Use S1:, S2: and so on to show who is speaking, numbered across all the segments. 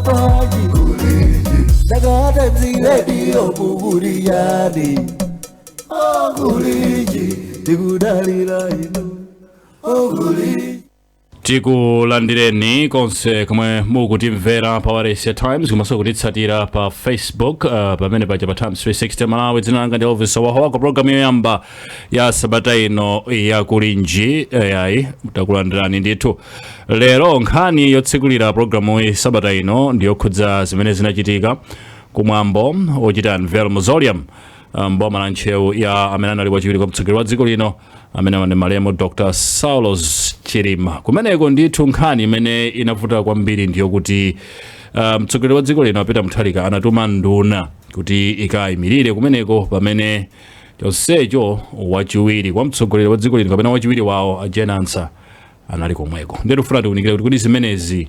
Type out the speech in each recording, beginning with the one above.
S1: Bwanji Nagata mziredio muguriyani Okuliji Tikudalira inu Okuliji.
S2: Tikulandireni konse komwe mukutimvera pa Wailesi Times komanso kutitsatira pa Facebook, pamene paja pa Times 360 Malawi. Dzina langa ndi Elvis Wahowako. Programu yoyamba ya sabata ino ya Kulinji yayi, takulandirani ndithu. Lero nkhani yotsekulira programu iyi sabata ino ndiyokhudza zimene zinachitika kumwambo ochita unveil mausoleum mboma la Ntcheu ya amene anali wachiwiri kwa mtsogoleri wa dziko lino, amene ndi malemu Dr Saulos Chilima. Kumeneko ndithu nkhani imene inavuta kwambiri ndiyokuti mtsogoleri wa dziko lino Peter Mutharika anatuma nduna kuti ikayimirire kumeneko, pamene chonsecho wachiwiri kwa mtsogoleri wa dziko lino kapena wachiwiri wawo a Jane Ansah anali komweko. Ndiye tifuna tiunikire kuti kuti zimenezi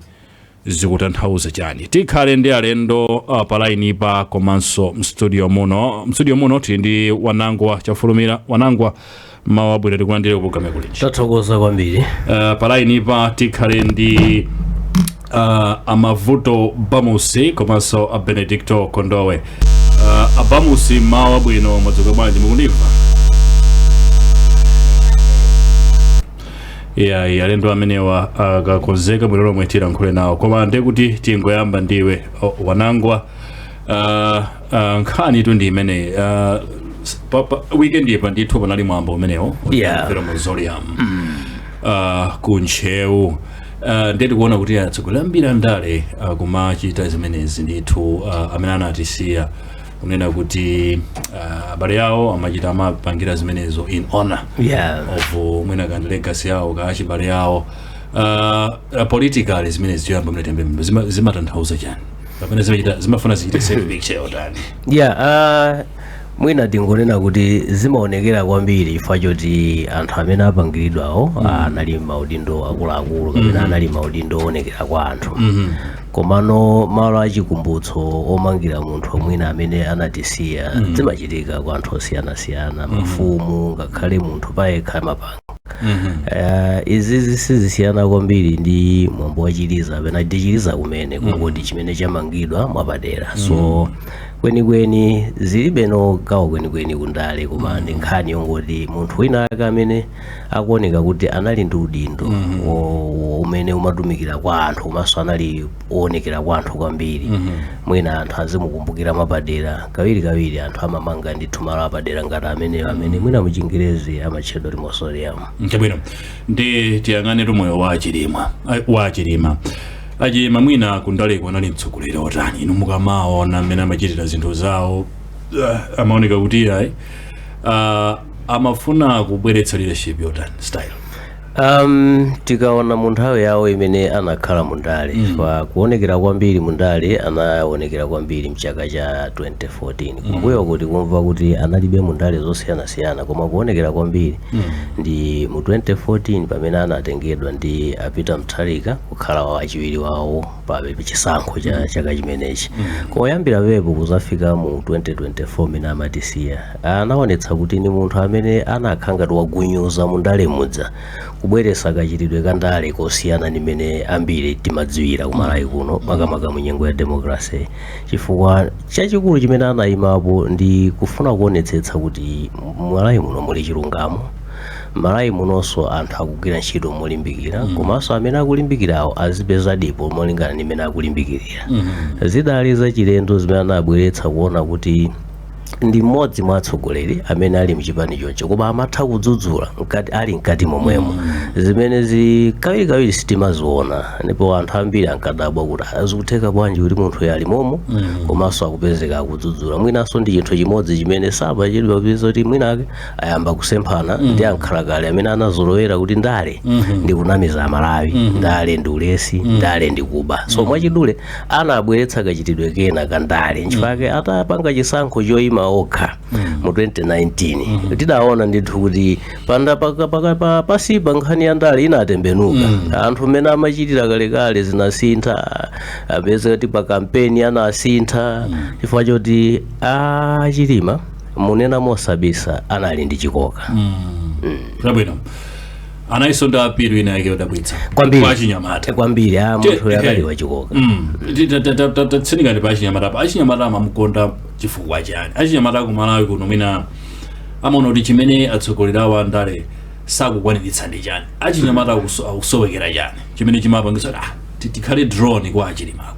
S2: zikutanthauza chani. Tikhale ndi alendo pa line pa komanso mstudio muno. Mstudio muno tili ndi Wanangwa Chafulumira. Wanangwa, mawu abwino, tikulandire ku programu yakulinji.
S3: Tathokoza kwambiri.
S2: Pa line pa tikhale ndi Amavuto Bamusi komanso a Benedicto Kondowe. Abamusi, mawu abwino, mwadzuka bwanji? Mukundimva? Iya, alendo amenewa akakonzeka bwino lomwe tilankhule nawo, koma ndiye kuti tingoyamba ndiwe Wanangwa. Nkhani tu ndi imeneyi. Weekend ipa ndithu panali mwambo umenewo unveil mausoleum ku Ntcheu. Ndiye tikuona kuti atsogoleri ambiri andale kumachita zimenezi ndithu, amene anatisiya, kunena kuti abale awo amachita, amapangira zimenezo in honor of mwina kandi legacy yawo ka achibale yawo. Politically zimenezi, choyamba mene tembe zimatanthauza chani pamene zimachita, zimafuna zichite same picture yotani?
S3: Yeah, mwina tingonena kuti zimaonekera kwambiri chifukwa choti anthu amene apangiridwawo anali maudindo akuluakulu kapena anali maudindo oonekera kwa anthu. Komano malo achikumbutso omangira munthu mwina amene anatisiya zimachitika kwa anthu osiyanasiyana, mafumu, ngakhale munthu payekha amapanga. Izi sizisiyana kwambiri ndi mwambo wachiliza kapena tichiliza kumene, kungoti chimene chamangidwa mwapadera. So kwenikweni zilibe no gawo kwenikweni kundale, koma ndi nkhani yongoti munthu wina ake amene akuoneka kuti anali ndi udindo umene umatumikira kwa anthu komanso anali oonekera kwa anthu kwambiri, mwina anthu azimukumbukira mwapadera. Kawirikawiri anthu amamanga ndithu malo apadera ngati ameneyo, amene mwina muchingerezi amatchedwa kuti mausoleum.
S2: Chabwino, ndi tiyang'ane moyo wa Achilima. Wa Achilima, Achilima mwina kundaleko anali mtsogoleri otani? Inu mukamaona mmene amachitira zinthu zawo, amaoneka kuti ayi, amafuna kubweretsa leadership yotani, style?
S3: Tikaona mu nthawi yawo imene anakhala mundale, pa kuonekera kwambiri mundale anaonekera kwambiri mchaka cha 2014. Kumbuyo kuti kumva kuti analibe mundale zosiyanasiyana, koma kuonekera kwambiri ndi mu 2014 pamene anatengedwa ndi a Peter Mutharika kukhala wachiwiri wawo pa chisankho cha chaka chimenechi. Koyambira pepo kuzafika mu 2024 mene amatisiya, anaonetsa kuti ni munthu amene anakhala ngati wagunyuza mundale mudza, kubweretsa kachitidwe ka ndale kosiyana ndi mmene ambiri timadziwira kumalawi kuno, makamaka mu nyengo ya democracy, chifukwa chachikulu chimene anayimapo ndi kufuna kuonetsetsa kuti Malawi muno muli chilungamo, Malawi munonso anthu akugwira ntchito molimbikira, komanso amene akulimbikirawo azipeza dipo molingana ndi mmene akulimbikirira. Zidali zachilendo zimene anabweretsa, kuona kuti ndi mmodzi mwa atsogoleri amene ali mchipani choncho koma amatha kudzudzula mkati, ali mkati momwemo, zimene kawirikawiri sitimaziona. Ndipo anthu ambiri ankadabwa kuti azikutheka bwanji kuti munthu ali momo komanso akupezeka akudzudzula. Mwinanso ndi chinthu chimodzi chimene sapachedwa kupeza kuti mwinake ayamba kusemphana ndi ankhalakale amene anazolowera kuti ndale ndi kunamiza Amalawi, ndale ndi ulesi, ndale ndi kuba. So mwachidule anabweretsa kachitidwe kena ka ndale. Nchifukwa atapanga chisankho choyima okha mu 2019, tidaona ndithu kuti panda pasipa nkhani ya ndale inatembenuka. Anthu mmene amachitira kalekale zinasintha, apeza kuti pa kampeni anasintha, chifukwa choti Achilima, munena mosabisa, anali ndi chikoka.
S2: Chabwino. Analinso ndi appeal ina yake yodabwitsa
S3: Kwambiri.
S2: kwa achinyamata.
S3: Kwambiri, a munthu anali wachikoka.
S2: Tatsindikani pa achinyamata pa. Achinyamata amamukonda chifukwa chani? Achinyamata ku Malawi kuno mwina amaona kuti chimene atsogoleri awo andale sakukwaniritsa ndi chani? Achinyamata akusowekera chani chimene chimapangisa kuti tikhale drawn kwa achilimako?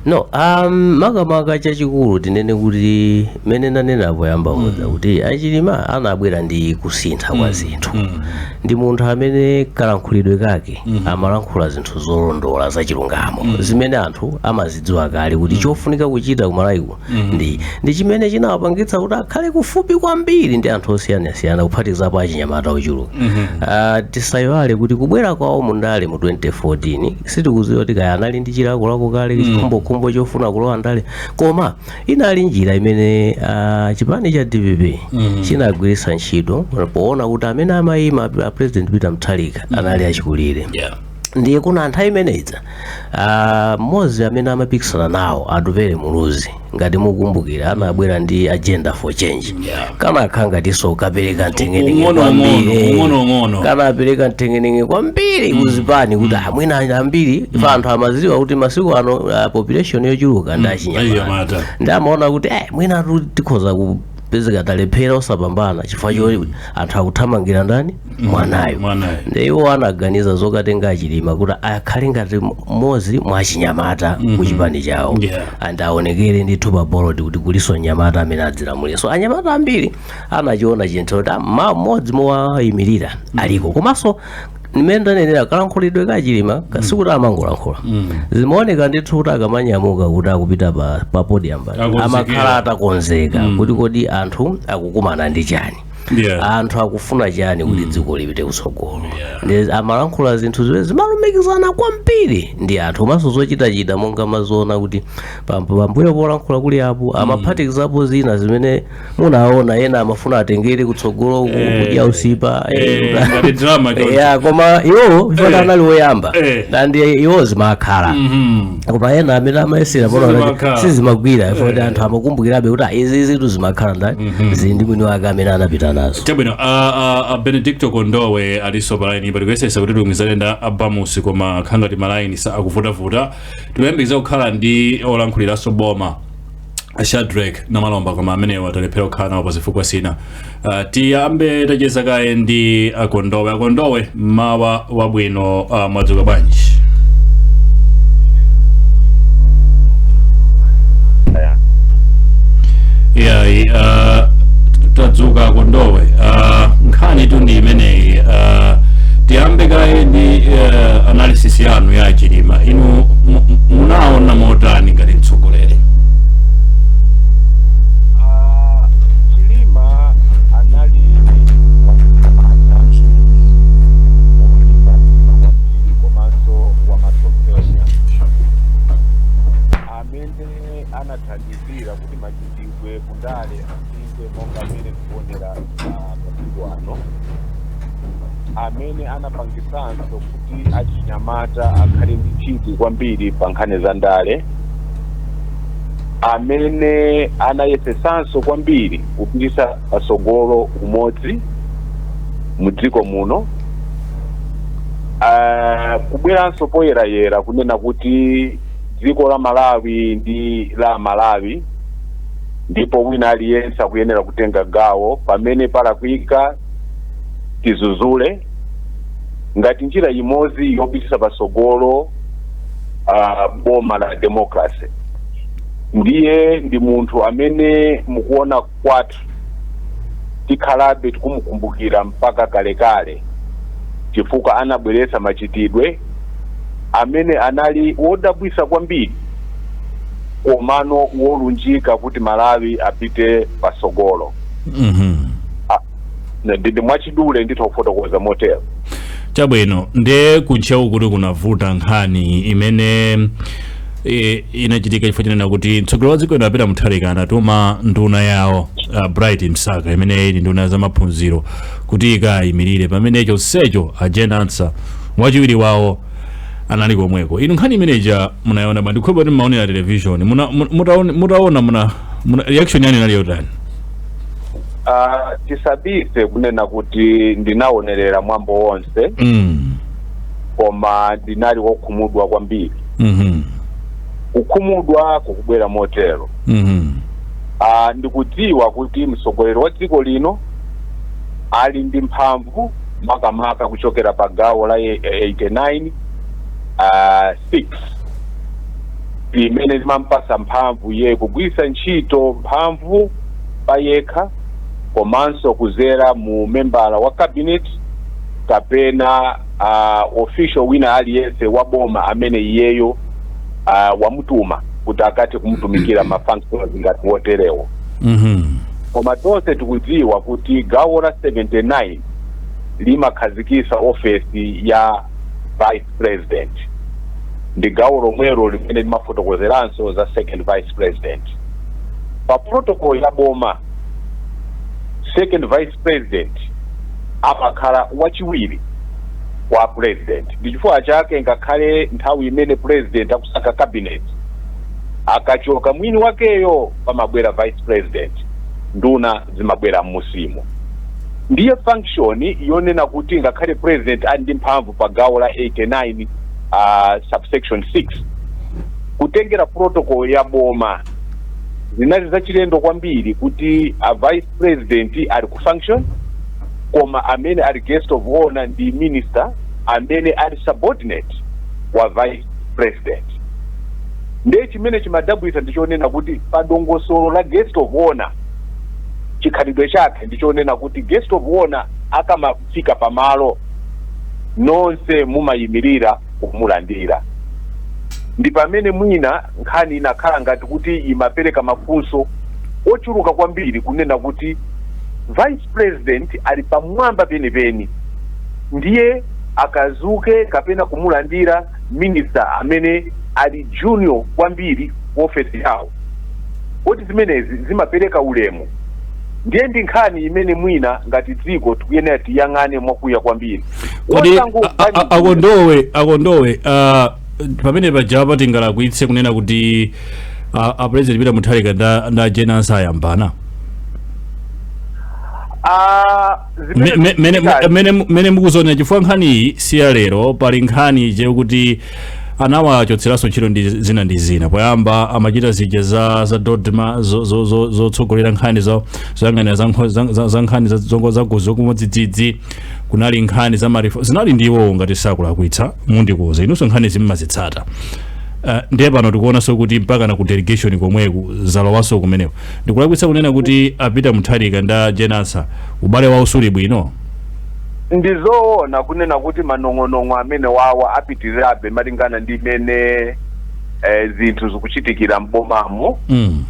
S3: No, makamaka chachikulu tinene kuti mene ndanena poyamba muja kuti achilima anabwera ndi kusintha kwa zinthu. Ndi munthu amene kalankhulidwe kake amalankhula zinthu zolondola, zachilungamo, zimene anthu amazidziwa kale kuti chofunika kuchita kumalawiku ndi chimene chinawapangitsa kuti akhale kufupi kwambiri ndi anthu osiyanasiyana, kuphatikizapo achinyamata ochuluka. Tisayiwale kuti kubwera kwawo mundale mu 2014, sitikudziwa kuti kaya anali ndi chilakolako kale, chikhumbokhumbo chofuna kulowa ndale, koma inali njira imene chipani cha DPP chinagwiritsa ntchito poona kuti amene amayima, a President Peter Mutharika, anali achikulire. Ndiye kuna nthawi imeneyidza, mmodzi amene amapikisana nawo, Atupele Muluzi, ngati mukumbukira, anabwera ndi Agenda for Change. Kanakhala ngatinso kapereka mthengenenge
S2: Ung'ono
S3: kwambiri.
S2: ung'ono, ung'ono.
S3: Kanapereka mthengenenge kwambiri kuzipani kuti amwina ambiri ife anthu amaziwa kuti masiku ano population yochuluka ndi achinyamata.
S2: Achinyamata.
S3: Ndi amaona kuti mwina tikhoza kupezeka talephera osapambana chifukwa choti anthu akuthamangira ndani? Mwanayo.
S2: Mwanayo.
S3: Ndi iwo anaganiza zokatenga achilima kuti akhale ngati mmodzi mwa achinyamata ku chipani chawo and aonekere ndithu pa ballot kuti kuliso mnyamata amene adzilamulira. So anyamata ambiri anachiona chinthu kuti mmodzi mowayimirira aliko. Komanso mmene ndanenera, kalankhulidwe kachilima kasikuti amangolankhula, zimaoneka ndithu kuti akamanyamuka kuti akupita pa podium pa,
S2: Akonzekera.
S3: amakhala atakonzeka kuti kodi anthu akukumana ndi chani, anthu akufuna chani kuti dziko lipite kutsogolo. Ndi amalankhula zinthu zimene zimalumikizana kwambiri ndi anthu, komanso zochitachita monga mazoona kuti pambuyo polankhula kuli apo amaphatikizapo zina zimene munaona ena amafuna atengere kutsogolo kudya usipa,
S2: Ngati drama choncho.
S3: Ya, koma iwo chifukwa anali woyamba and iwo zimakhala, koma ena amene amayesera pona
S2: Sizimakhala.
S3: sizimagwira chifukwa anthu amakumbukirabe kuti izi zinthu zimakhala ndani, zili ndi mwini wake amene anapita nazo.
S2: Chabwino, a Benedicto Kondowe aliso pa line pali kuyesesa kuti tilumikizane ndi abamusi, koma khangati malaini sa akuvutavuta. Tikuyembekeza kukhala ndi olankhuliraso boma, Shadrack Namalomba, koma amenewo atalephera kukhala nawo pa zifukwa sina. Tiyambe tacheza kaye ndi akondowe. Akondowe, mawa wabwino. Mwadzuka bwanji? Iyayi, tadzuka akondowe. Nkhani tu ndi imeneyi. Tiyambe kaye ndi analysis yanu ya chilima. Inu munaona motani ngati mtsogoleri?
S4: Chilima anali wachinyamata wolimba mtima kwambiri komanso wamasomphenya amene anathandizira kuti machitidwe kundale asinthe monga amene tikuonera masiku ano, amene anapangisanso kuti achinyamata akhale ndi chidwi kwambiri pa nkhani za ndale, amene anayesesanso kwambiri kupitisa patsogolo umodzi mu dziko muno, kubweranso poyerayera kunena kuti dziko la Malawi ndi la Malawi ndipo wina aliyense akuyenera kutenga gawo, pamene palakwika tizuzule, ngati njira imodzi yopitisa patsogolo boma la democracy. Ndiye ndi munthu amene mukuona kwathu tikhalabe tikumukumbukira mpaka kalekale, chifukwa anabweretsa machitidwe amene anali wodabwisa kwambiri komano wolunjika kuti Malawi apite patsogolo. Ndi mwachidule ndithu kufotokoza motero.
S2: Chabwino, ndiye kuntcheu kuti kunavuta nkhani imene inachitika chifukwa chinena kuti mtsogoleri wa dziko lino apita Mutharika anatuma nduna yawo, Bright Msaka, imene ili nduna za maphunziro, kuti ikayimirire, pamene chonsecho a Jane Ansah, wachiwiri wawo, anali komweko. Inu nkhani imeneja munayiona bwanji? Ndikhulupirira kuti mmaonera television. Mutaona muna reaction yanu inali yotani?
S4: Tisabise kunena kuti ndinaonerera mwambo wonse, koma ndinali wokhumudwa kwambiri. Kukhumudwa kukubwera motero: ndikudziwa kuti mtsogoleri wa dziko lino ali ndi mphamvu, makamaka kuchokera pa gawo la 89 6, limene limampasa mphamvu ye kugwiritsa ntchito mphamvu pa yekha komanso kuzera mu membala wa cabinet kapena official wina aliyense wa boma amene iyeyo wamutuma kuti akathe kumutumikira ma functions ngati woterewo. Koma tonse tikudziwa kuti gawo la 79 limakhazikisa ofesi ya vice president. Ndi gawo lomwelo limene limafotokozeranso za second vice president. Pa protocol ya boma, second vice president amakhala wachiwiri kwa president. Ndi chifukwa chake ngakhale nthawi imene president akusankha cabinet, akachoka mwini wakeyo pamabwera vice president, nduna zimabwera m'musimo. Ndiye function yonena kuti ngakhale president ali ndi mphamvu pa gawo la 89 subsection 6, kutengera protocol ya boma, zinali zachilendo kwambiri kuti a vice president ali ku function, koma amene ali guest of honor ndi minister amene ali subordinate wa vice president. Ndiye chimene chimadabwitsa ndichonena kuti pa dongosolo la guest of honor, chikhalidwe chake ndichonena kuti guest of honor akamafika pamalo, nonse mumayimirira kumulandira. Ndi pamene mwina nkhani inakhala ngati kuti imapereka mafunso ochuluka kwambiri, kunena kuti vice president ali pamwamba penipeni, ndiye akazuke kapena kumulandira minister amene ali junior kwambiri ofesi yawo, kuti zimenezi zimapereka ulemu? Ndiye ndi nkhani imene mwina ngati dziko tikuyenera tiyang'ane mwakuya kwambiri.
S2: Kodi akondowe, pamene pajapa tingalakwitse kunena kuti a President Peter Mutharika nda Jane Ansah ayambana?
S4: Zimene
S2: Mene mukuzoonera, chifukwa nkhani iyi si ya lero. Pali nkhani ije kuti anawachotseranso ntchito ndi zina ndi zina. Poyamba amachita zija za DoDMA, zotsogolera nkhani zoyang'anira za nkhani zongo zagozi zokumodzidzidzi. Kunali nkhani za marifo, zinali ndiwo ngati sakulakwitsa, mundikuza inunso, nkhani zimmazitsata. Ndiye pano tikuonanso kuti mpaka na ku delegation komweku zalowanso kumeneko. Ndikulakwitsa kunena kuti a Peter Mutharika nda Jane Ansah ubale wawo suli bwino?
S4: Ndizoona kunena kuti manong'onong'o amene wawa apitirirabe malingana ndi imene zinthu zikuchitikira m'bomamo,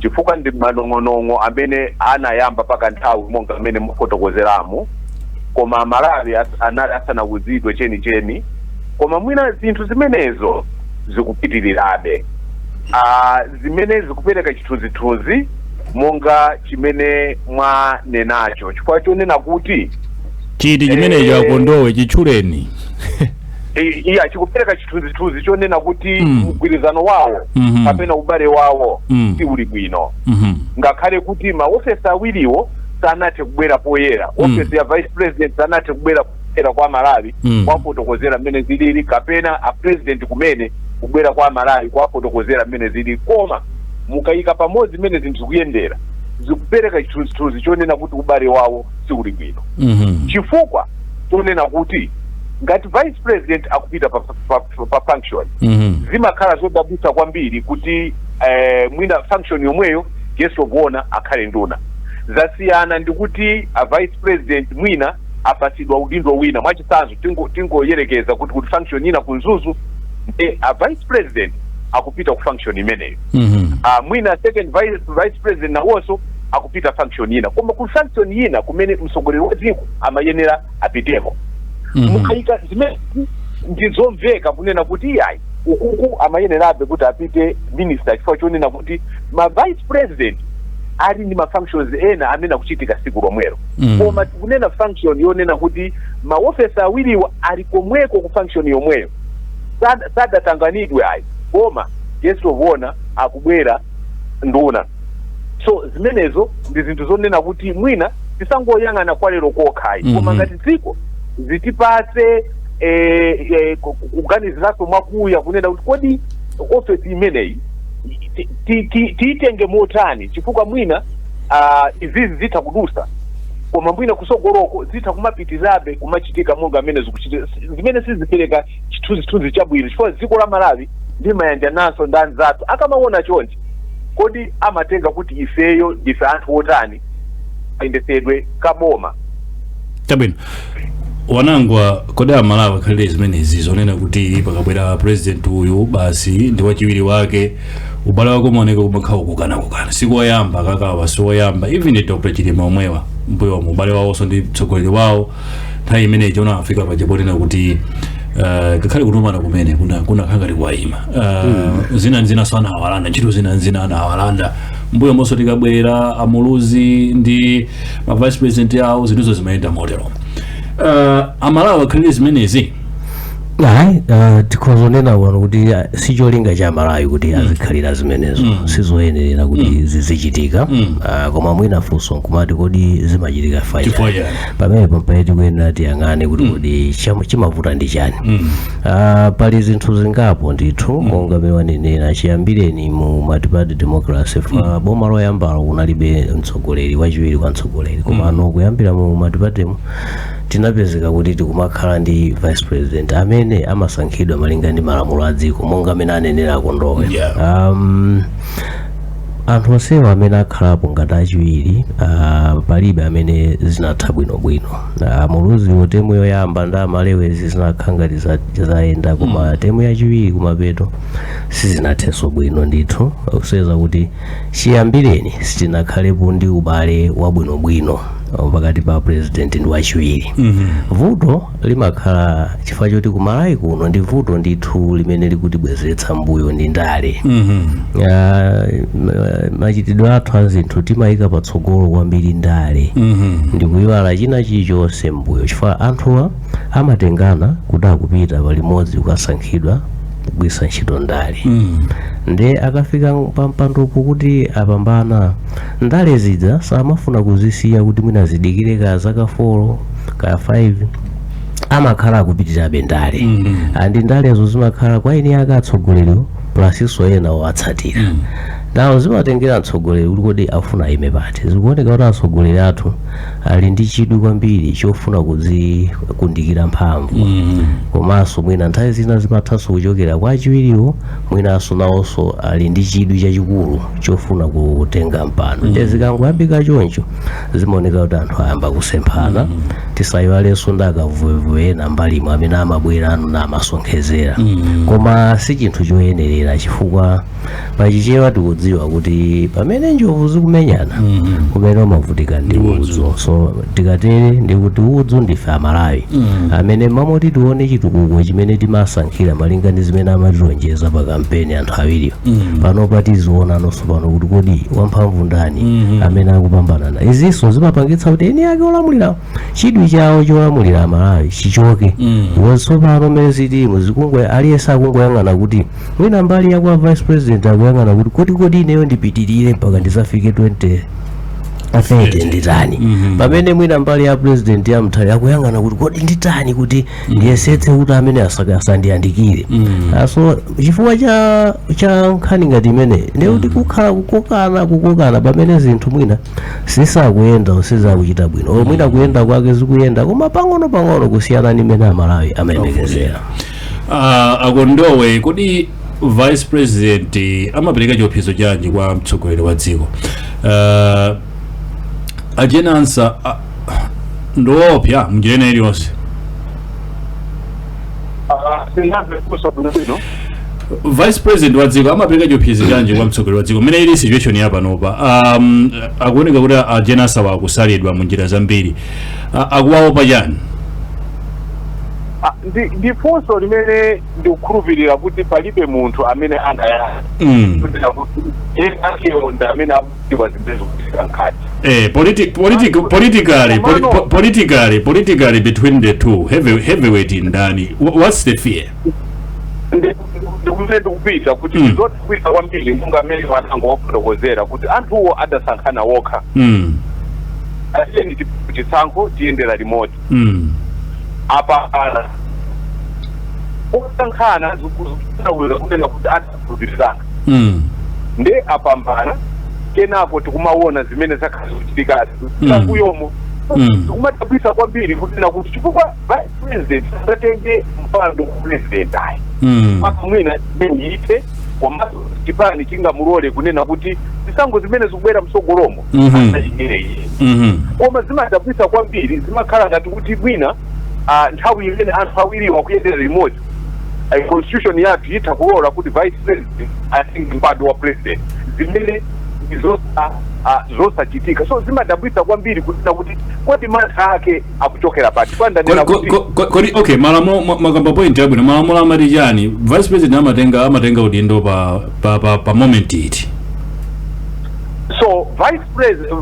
S4: chifukwa ndi manong'onong'o amene anayamba pakanthawi monga amene mufotokozeramo, koma Amalawi anali asanawuzidwe chenicheni. Koma mwina zinthu zimenezo zikupitirirabe, zimene zikupereka chithunzithunzi monga chimene mwanenacho, chifukwa chonena kuti
S2: Chiti chimenecho? Akondowe, chitchuleni.
S4: Iya, chikupereka chithunzithunzi chonena kuti mgwirizano wawo kapena ubale wawo si uli bwino, ngakhale kuti maofesi awiriwo sanathe kubwera poyera. Ofesi ya vice president sanathe kubwera poyera kwa Malawi kwafotokozera mmene zilili, kapena a president kumene kubwera kwa Malawi kwafotokozera mmene zilili. Koma mukayika pamodzi mmene zinthu zikuyendera, zikupereka chithunzithunzi chonena kuti ubale wawo si uli bwino, chifukwa chonena kuti ngati vice president akupita pa function, zimakhala zodabwitsa kwambiri kuti mwina function yomweyo guest of honor akhale nduna. Zasiyana ndikuti a vice president mwina apasidwa udindo wina. Mwachitsanzo, tingoyerekeza kuti function ina ku Mzuzu, ndi a vice president akupita ku function imeneyo, mwina second vice president nawonso akupita function ina, koma ku function ina kumene mtsogoleri wa dziko amayenera apiteko. Mukayika zimene, ndizomveka kunena kuti iyayi, ukuku amayenerabe kuti apite minister, chifukwa chonena kuti ma vice president ali ndi ma functions ena amene akuchitika siku lomwelo. Koma tikunena function yonena kuti maofesa awiriwa ali komweko ku function yomweyo, sadatanganidwe ayi, koma guest of honor akubwera nduna. So zimenezo ndi zinthu zonena kuti mwina Tisangoyang'ana kwa lero kokhayi, koma ngati dziko zitipatse kuganiziranso mwakuya kunena kuti kodi ofesi imeneyi tiitenge motani, chifukwa mwina izizi zitha kudusa, koma mwina kusogoloko zitha kumapitirabe kumachitika monga amene zikuchitika, zimene sizipereka chithunzithunzi chabwino, chifukwa dziko la Malawi limayanjananso ndi anzathu. Akamaona chonchi, kodi amatenga kuti ifeyo ndife anthu otani ayendesedwe kaboma?
S2: Chabwino, Wanangwa, kodi Amalawi akhalire zimenezi zonena kuti pakabwera president uyu basi ndi wachiwiri wake, ubale wake umaoneka kumakhala kukana kukana? Sikoyamba kakawa, siwoyamba. Even Dr Chilima omwewa mbuyomu, ubale wawonso ndi mtsogoleri wawo nthawi imeneyi unafika paja ponena kuti ngakhale kutumana kumene kunakhala ngati kwayima. Zina nzina anawalanda ntchito, zina nzina anawalanda. Mbuyo monso tikabwerera, Amuluzi ndi ma vice president awo, zinthuzo zimayenda motero. Amalawi akhalire zimenezi?
S3: Hayi, tikhozonena pano kuti sicholinga cha Malawi kuti azikhalira zimenezo. Sizoyenerera kuti zizichitika. Koma mwina funso nkumati, kodi zimachitika
S2: chifukwa
S3: chani?
S2: Chani?
S3: Pamenepo mpamene tikuyenera tiyang'ane kuti kodi chimavuta ndi chani. Pali zinthu zingapo ndithu, monga mmene wanenera, chiyambireni mu multi-party democracy, fa boma loyambalo kunalibe mtsogoleri wachiwiri kwa mtsogoleri, komano kuyambira mu multi-party mu tinapezeka kuti tikumakhala ndi vice president amene amasankhidwa malinga ndi malamulo a dziko, monga amene anenera Kondowe. Anthu onsewa amene akhalapo ngati achiwiri, palibe amene zinatha bwinobwino. Muluziwo term yoyamba ndi Amalewezi zinakhala ngati zayenda, koma term yachiwiri kumapeto sizinathenso bwino ndithu, kuseza kuti chiyambireni sitinakhalepo ndi ubale wabwinobwino pakati pa president ndi wachiwiri. Vuto limakhala chifukwa choti kumalawi kuno ndi vuto ndithu limene likutibwezeretsa mbuyo ndi ndale. Machitidwe athu a zinthu timayika patsogolo kwambiri ndale ndikuyiwala china chilichonse mbuyo, chifukwa anthuwa amatengana kuti akupita palimodzi kukasankhidwa kugwiritsa ntchito ndale. Nde akafika pampandopo kuti apambana, ndale zidza samafuna kuzisiya kuti mwina zidikire ka zaka 4 ka 5, amakhala akupitirabe ndale. Andi ndalezo zimakhala kwa eni ake atsogoleriwo plus ena owatsatira nawo. Zimatengera mtsogoleri kuti kodi afuna ayime pati. Zikuoneka kuti atsogoleri athu ali ndi chidwi kwambiri chofuna kudzikundikira mphamvu, komanso mwina nthawi zina zimathanso kuchokera kwa achiwiriwo, mwinanso nawonso ali ndi chidwi chachikulu chofuna kutenga mpando. Ndiye zikangoyambika choncho, zimaoneka kuti anthu ayamba kusemphana. Tisayiwalenso ndi akavuevuwe ena mbalimo amene amabwera anu namasonkhezera, koma si chinthu choyenerera, chifukwa pachichewa tikudziwa kuti pamene njovu zikumenyana, kumene umavutika ndi udzu. So tikatere ndikuti udzu ndife Amalawi amene mamoti tione chitukuko chimene timasankhira malinga ndi zimene amatilonjeza pa kampeni anthu awiriwo. Panopa tiziona nonso pano kuti kodi wamphamvu ndani amene akupambana na izinso zimapangitsa kuti eni ake olamulira chidwi chawo cholamulira Amalawi chichoke. Tsopano mmene zilimo zikungwe, aliyense akungoyang'ana kuti mwina mbali ya kwa vice president akuyang'ana kuti kodi ineyo ndipitirire mpaka ndizafike 2030 nditani, pamene mwina mbali ya president ya Mutharika akuyang'ana kuti kodi nditani kuti ndiyesetse kuti amene asandiyandikire. So chifukwa cha nkhani ngati imene, ndikuti kukhala kukokana kukokana, pamene zinthu mwina sisakuyenda, sizakuchita bwino, o mwina kuyenda kwake zikuyenda koma pang'ono pang'ono kusiyana ndi mmene Amalawi amayembekezera.
S2: Akondowe, kodi vice president amapereka chiopsezo chanji kwa mtsogoleri wa dziko? A Jane Ansah ndiwoopsa mnjira ina iliyonse?
S4: Sindinamve funso bwinobwino.
S2: Vice president wa dziko amapereka chiopsezo chanji kwa mtsogoleri wa dziko mmene ili situation ya panopa? Akuoneka kuti a Jane Ansah akusalidwa mu njira zambiri. Akuwaopa chani?
S4: Ndi funso limene ndikukhulupirira kuti palibe munthu amene angayankhe, kunena kuti ena akewo ndi amene akudziwa zimene zikuchitika mkati.
S2: Politically,
S4: Komano-
S2: politically, between the two heavyweight ndani? What's the fear?
S4: Ndikumene ndikupita kuti zodabwitsa kwambiri, monga amene wanango wafotokozera kuti anthuwo adasankhana wokha. Atiyeni chisankho tiyendera limodzi. Apa ana osankhana zikutanthauza kunena kuti adakhulupirirana. Nde apambana, kenako tikumaona zimene zakhala zikuchitikazi zakuyomo. Tikumadabwisa kwambiri kunena kuti chifukwa vice president sangatenge mpando wa president ayi, mpaka mwina ite komanso chipani chingamulole kunena kuti zisankho zimene zikubwera msogolomo asachitire iye. Koma zimadabwisa kwambiri, zimakhala ngati kuti mwina nthawi imene anthu awiriwa akuyendera limodzi, constitution yathu itha kulola kuti vice president atenge mpando wa president, zimene ndi zosachitika. So zimadabwisa kwambiri kunena kuti kodi mantha ake akuchokera pati? Pandanena kuti
S2: Kodi okay, malamulo makamba point yabwino. Malamulo amati chani? Vice president amatenga udindo pa moment iti?
S4: So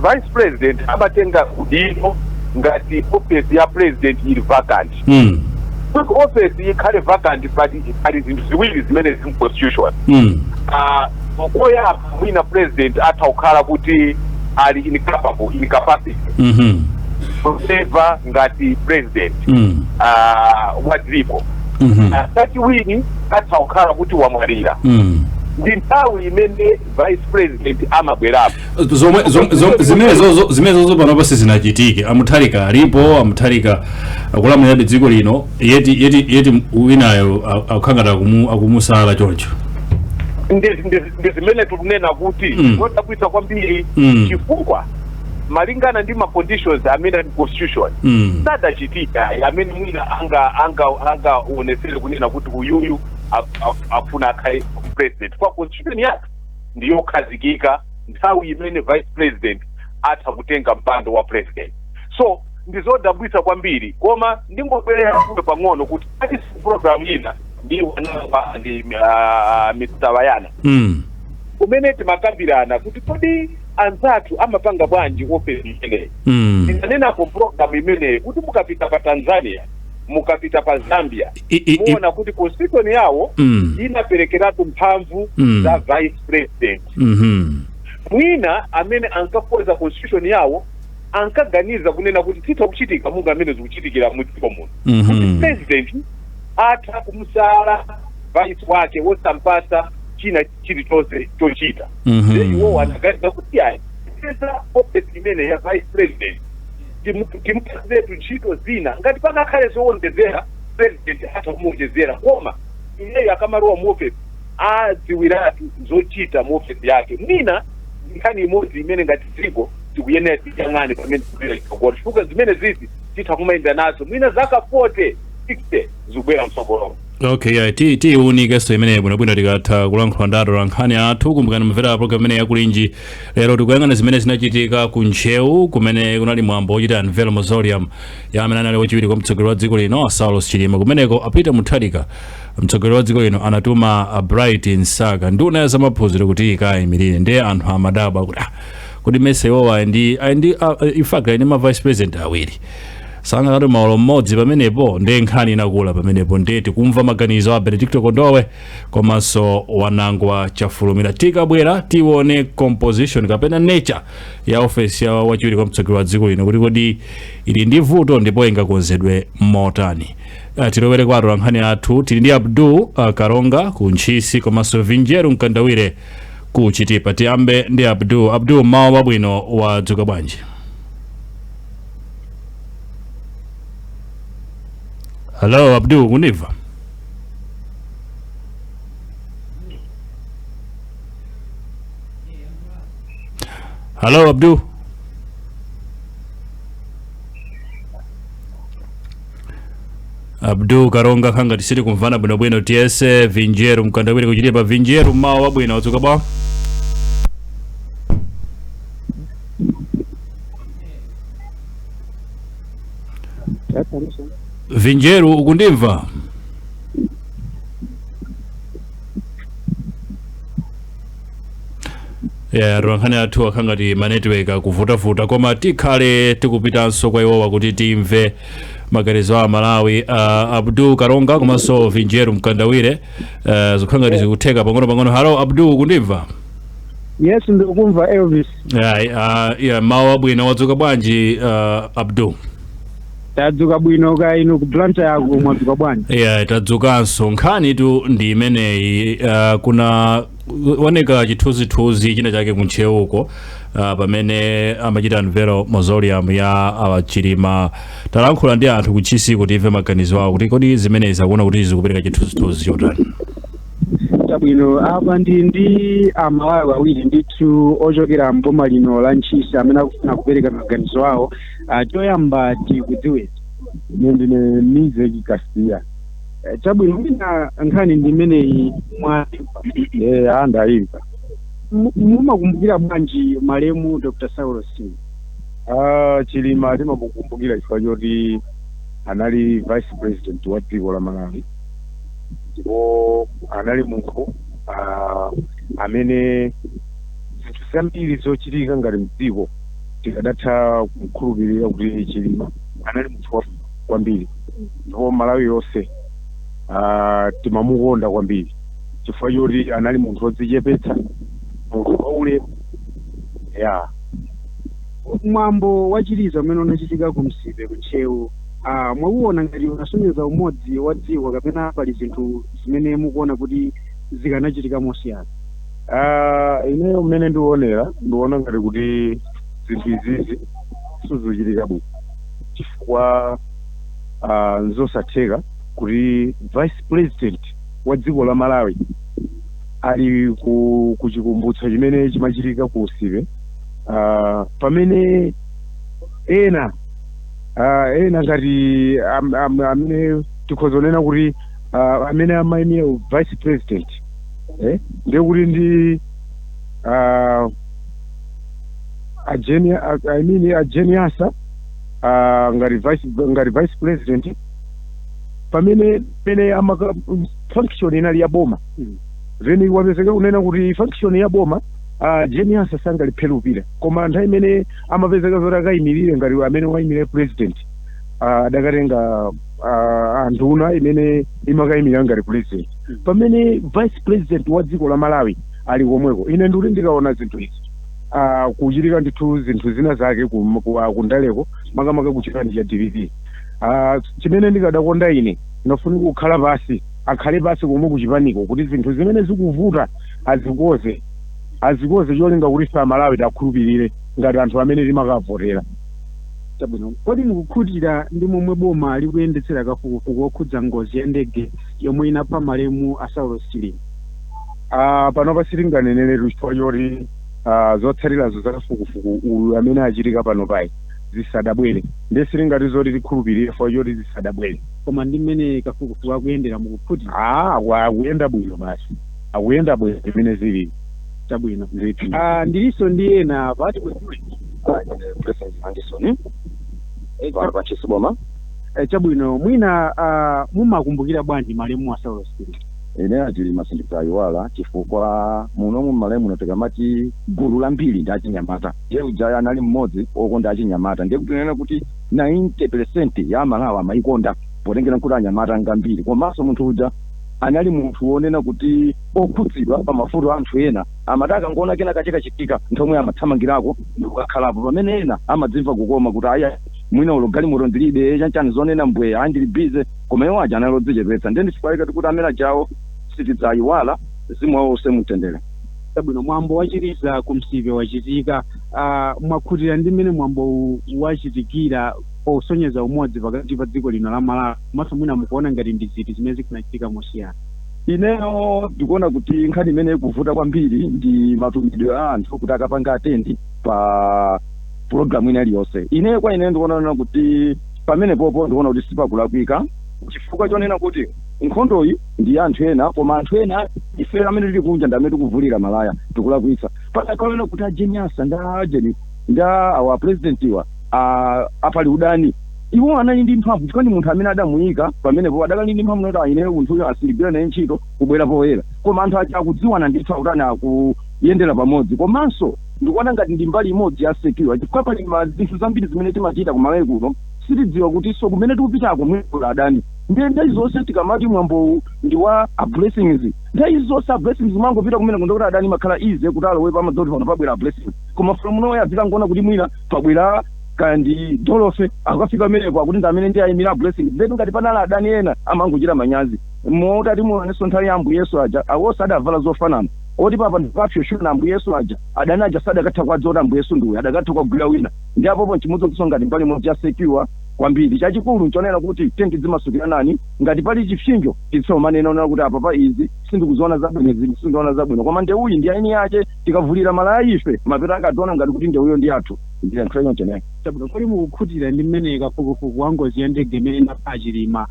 S4: vice president amatenga udindo ngati office ya president ili vacant. Kuti office ikhale vacant, pali zinthu ziwiri zimene zili mu constitution. Koyamba, mwina president atha kukhala kuti ali incapable, incapacity kuserve ngati president wa dziko. Kachiwiri, atha kukhala kuti wamwalira. Ndi nthawi imene vice president amabwerapo.
S2: Zomwe zimene zozo panopa sizinachitike. A Mutharika alipo, a Mutharika akulamulirabe dziko lino, yet winayo akukhangata akumusala choncho.
S4: Ndi zimene tikunena kuti zodabwitsa kwambiri, chifukwa malingana ndi ma conditions amene ali constitution, sadachitika amene mwina angaonesere kunena kuti uyuyu afuna akhale president, kwa constitution yake ndiyokhazikika nthawi imene vice president atha kutenga mpando wa president. So ndizodabwitsa kwambiri, koma ndingobwerera kuyo pang'ono kuti ati program ina ndi wanapa ndi Mr. Wayana, kumene timakambirana kuti kodi anzathu amapanga bwanji ofesi imeneyi. Ndinanenapo program imeneyi kuti mukapita pa Tanzania, mukapita pa Zambia, muona kuti constitution yawo inaperekeratu mphamvu za vice president. Mwina amene ankakonza constitution yawo ankaganiza kunena kuti titha kuchitika munga amene zikuchitikira mu dziko muno, kuti president atha kumusala vice wake wosampasa china chilichonse chochita. Then iwowo anaganiza kuti ayi, peza office imene ya vice president, timupatsiretu ntchito zina. Ngati pangakhale zowonjezera, president atha kumuwonjezera, koma iyeyo akamalowa mu office adziwiratu zochita mu office yake. Mwina nkhani imodzi imene ngati dziko tikuyenera tiyang'ane pamene tikupita chitsogolo, chifukwa zimene zizi titha kumayenda nazo mwina zaka 40, 60 zikubwera mtsogolomo.
S2: Okay, yeah, tiyiwunikenso imeneyi bwinobwino tikatha kulankhula ndi atolankhani athu. Kumbukani, mumvera program imene yakulinji. Lero tikuyang'ana zimene zinachitika ku Ntcheu, kumene kunali mwambo wochita unveil mausoleum ya amene anali wachiwiri kwa mtsogoleri wa dziko lino, Saulos Chilima. Kumeneko a Peter Mutharika, mtsogoleri wa dziko lino, anatuma a Bright Msaka, nduna ya zamaphunziro, kuti ikayimirire. Ndiye anthu amadabwa kuti ah, kodi mese iwowa ali ndi in fact ali ndi ma vice president awiri, sangakati malo mmodzi pamenepo? Ndiye nkhani inakula pamenepo. Ndiye tikumva maganizo a Benedicto Kondowe komanso Wanangwa Chafulumira. Tikabwera tione composition kapena nature ya ofesi ya wachiwiri kwa mtsogoleri wa dziko lino, kuti kodi ili ndi vuto ndipo ingakonzedwe motani. Tilowere kwa atolankhani athu. Tili ndi Abdul Karonga ku Ntchisi komanso Vinjeru Mkandawire ku Chitipa. Tiyambe ndi Abdul. Abdul, mawa wabwino, wadzuka bwanji? Hello Abdul, kundimva? Hello Abdul. Abdul Karonga khanga tisiri kumvana bwinobwino. Tiyese Vinjeru Mkandawire kuchitipa. Vinjeru, mawa wabwino, wadzuka bwa? Vinjeru, ukundimva? Yeah, atolankhani athu akhangati manetiweki akuvutavuta, koma tikhale tikupitanso kwa iwowa kuti timve maganizo a Malawi. Abdul Karonga komanso Vinjeru Mkandawire, zikukhala ngati zikutheka pang'ono pang'ono. Hello Abdul, ukundimva?
S5: Yes, ndikukumva, Elvis.
S2: Yeah, mawu abwino. Wadzuka bwanji, Abdul?
S5: Tadzuka bwino, ka inu ku Blantyre yako mwadzuka bwanji?
S2: Yeah, tadzukanso. Nkhani tu ndi imeneyi. Kuna oneka chithunzithunzi china chake kuntcheuko pamene amachita unveil mausoleum ya Chilima. Talankhula ndi anthu kuntchisi kuti imve maganizo awo kuti kodi zimenezi akuona kuti zikupereka chithunzithunzi chotani.
S5: Chabwino, apa ndi Amalawi awiri ndithu ochokera mboma lino la Ntchisi amene akufuna kupereka maganizo awo. Choyamba tikudziwetsa.
S6: Ine ndine Mizeki Kasiya.
S5: Chabwino, mwina nkhani ndi imeneyi mwa
S6: Eh, andayimva.
S5: Mumakumbukira bwanji malemu Dr. Saulos Chilima?
S6: Ah, Chilima timamukumbukira chifukwa choti anali vice president wa dziko la Malawi, ndipo anali munthu amene zinthu zambiri zochitika ngati mdziko tikadatha kukhulupirira kuti Chilima anali munthu wabwino kwambiri, ndipo Malawi yonse timamukonda kwambiri chifukwa choti anali munthu wodzichepetsa, munthu waulemu ya.
S5: Mwambo wachiliza umene unachitika ku Msipe kuntcheu, mwakuona ngati unasonyeza umodzi wa dziko kapena pali zinthu zimene mukuona kuti zikanachitika mosiyana?
S6: Ah, ineyo mmene ndionera, ndikuona ngati kuti zinthu izizi sizochitika bwino chifukwa nzosatheka kuti vice president wa dziko la Malawi ali ku chikumbutso chimene chimachitika ku Usipe, pamene ena ngati amene tikhoza kunena kuti amene amayimira vice president, ndiye kuti ndi a Jane, I mean a Jane Ansah, ngati vice president, pamene pene amaka function inali ya boma. Then wapezeka kunena kuti function ya boma, Jane Ansah sangaliphere kupita, koma nthawi imene amapezeka zoti akayimirire ngati amene wayimirira president, adakatenga anduna imene imakayimirira ngati president, pamene vice president wa dziko la Malawi ali komweko. Ine ndikuti ndikaona zinthu izi, kuchitika ndithu zinthu zina zake kundaleko, makamaka kuchipani cha DPP, chimene ndikadakonda ine, ndinafunika kukhala pasi, akhale pasi komwe kuchipaniko kuti zinthu zimene zikuvuta azikoze, azikoze cholinga kuti ife Amalawi takhulupirire ngati anthu amene timakavotera.
S5: Chabwino, kodi mukukhutira ndi momwe boma likuyendetsera kafukufuku wokhudza ngozi ya ndege yomwe inapha malemu a Saulos Chilima?
S6: Panopa sitinganeneretu chifukwa choti zotsatirazo za kafukufuku uyu amene achitika pano payi zisadabwere, ndiye sitingati zoti tikhulupirire chifukwa choti zisadabwere.
S5: Koma ndi mmene kafukufuku akuyendera, mukukhutira?
S6: Ah, akuyenda bwino basi, akuyenda bwino zimene zili.
S5: Chabwino.
S6: Ndithu.
S5: Ndilinso ndi ena apa, tikudziwe.
S7: President Anderson pano pa Ntchisi boma.
S5: Chabwino, mwina mumakumbukira bwanji malemu a Saulos Chilima?
S7: Ine aChilima sindidzayiwala chifukwa munomu m'Malawi muno tikamati gulu lambiri ndi achinyamata, ndiye uja anali mmodzi wokonda achinyamata. Ndiye kuti tinene kuti 90% ya Amalawi amayikonda potengera nkuti anyamata ngambiri. Komanso munthu uja anali munthu wonena kuti okhudzidwa pa mavuto a anthu ena, amati akangoona kena kachikachitika nthomwe amathamangirako ndikukakhalapo, pamene ena amadzimva kukoma kuti aya, mwina ulo galimoto ndilibe, chanchani, zonena mbwe, ayi, ndili busy, koma iwo aja anali odzichepetsa. Ndiye ndichifukwa kuti amene ajawo sitidzayiwala, mzimu wawo use mutendere.
S5: Chabwino, mwambo wachiliza ku Msipe wachitika. Mwakhutira ndi mmene mwambo wachitikira posonyeza umodzi pakati pa dziko lino la Malawi? Komanso mwina mukuona ngati ndi ziti zimene zikunachitika mosiyana?
S7: Ineyo ndikuona kuti nkhani imene ikuvuta kwambiri ndi matumidwe a anthu kuti akapanga attend pa program ina iliyonse. Ineyo kwa ine ndikuona kuti pamene popo ndikuona kuti sipakulakwika, chifukwa chonena kuti nkhondoyi ndi ya anthu ena, koma anthu ena ife amene tili kunja ndi amene tikuvulira malaya, tikulakwitsa. Pakaona kuti a Jane Ansah nda ajeni nda awa president iwa apali udani, iwo anali ndi mphamvu chifukwa ndi munthu amene adamuyika pamenepo, adakali ndi mphamvu noti ine munthuyo asindigwira naye ntchito kubwera poyera. Koma anthu aja akudziwana ndithu, akutani, akuyendera pamodzi. Komanso ndikuona ngati ndi mbali imodzi ya secure, chifukwa pali zinthu zambiri zimene timachita kumalawi kuno. Sitidziwa kuti so kumene tikupitako mwina adani. Ndiye nthawi zonse tikamati mwambowu ndi wa a Blessings, nthawi zonse a Blessings mangopita kumene kundokuti adani makhala easy kuti alowe pamadzoti pano pabwera a Blessings, koma from nowhere azikangoona kuti mwina pabwera kandi Dolofe, akafika amenepo akuti ndi amene ndi ayimira a Blessings. Then ngati panali adani ena amangochita manyazi. Motati muonenso nthawi ya Ambuye Yesu aja, awonse adavala zofanana, oti papa ndikapsyoshuna Ambuye Yesu aja, adani aja sadakatha kwadza kuti Ambuye Yesu ndiuyu, adakatha kwagwira wina. Ndi apopo nchimodzi ngati mbali imodzi ya secure kwambiri. Chachikulu nchonena kuti tenti zimasukira ngati pali chipsinjo, titsomanena onena kuti apa pa izi sindikuziona zabwino, izi sindikuziona zabwino, koma ndewuyi ndi aini yache. Tikavulira malaya ife, mapeta akationa ngati kuti ndewuyo ndi athu. Ndiyankhula choncheneyo.
S5: Chabwino, kodi mukukhutira ndi mmene kafukufuku wa ngozi ya ndege imene inapha Chilima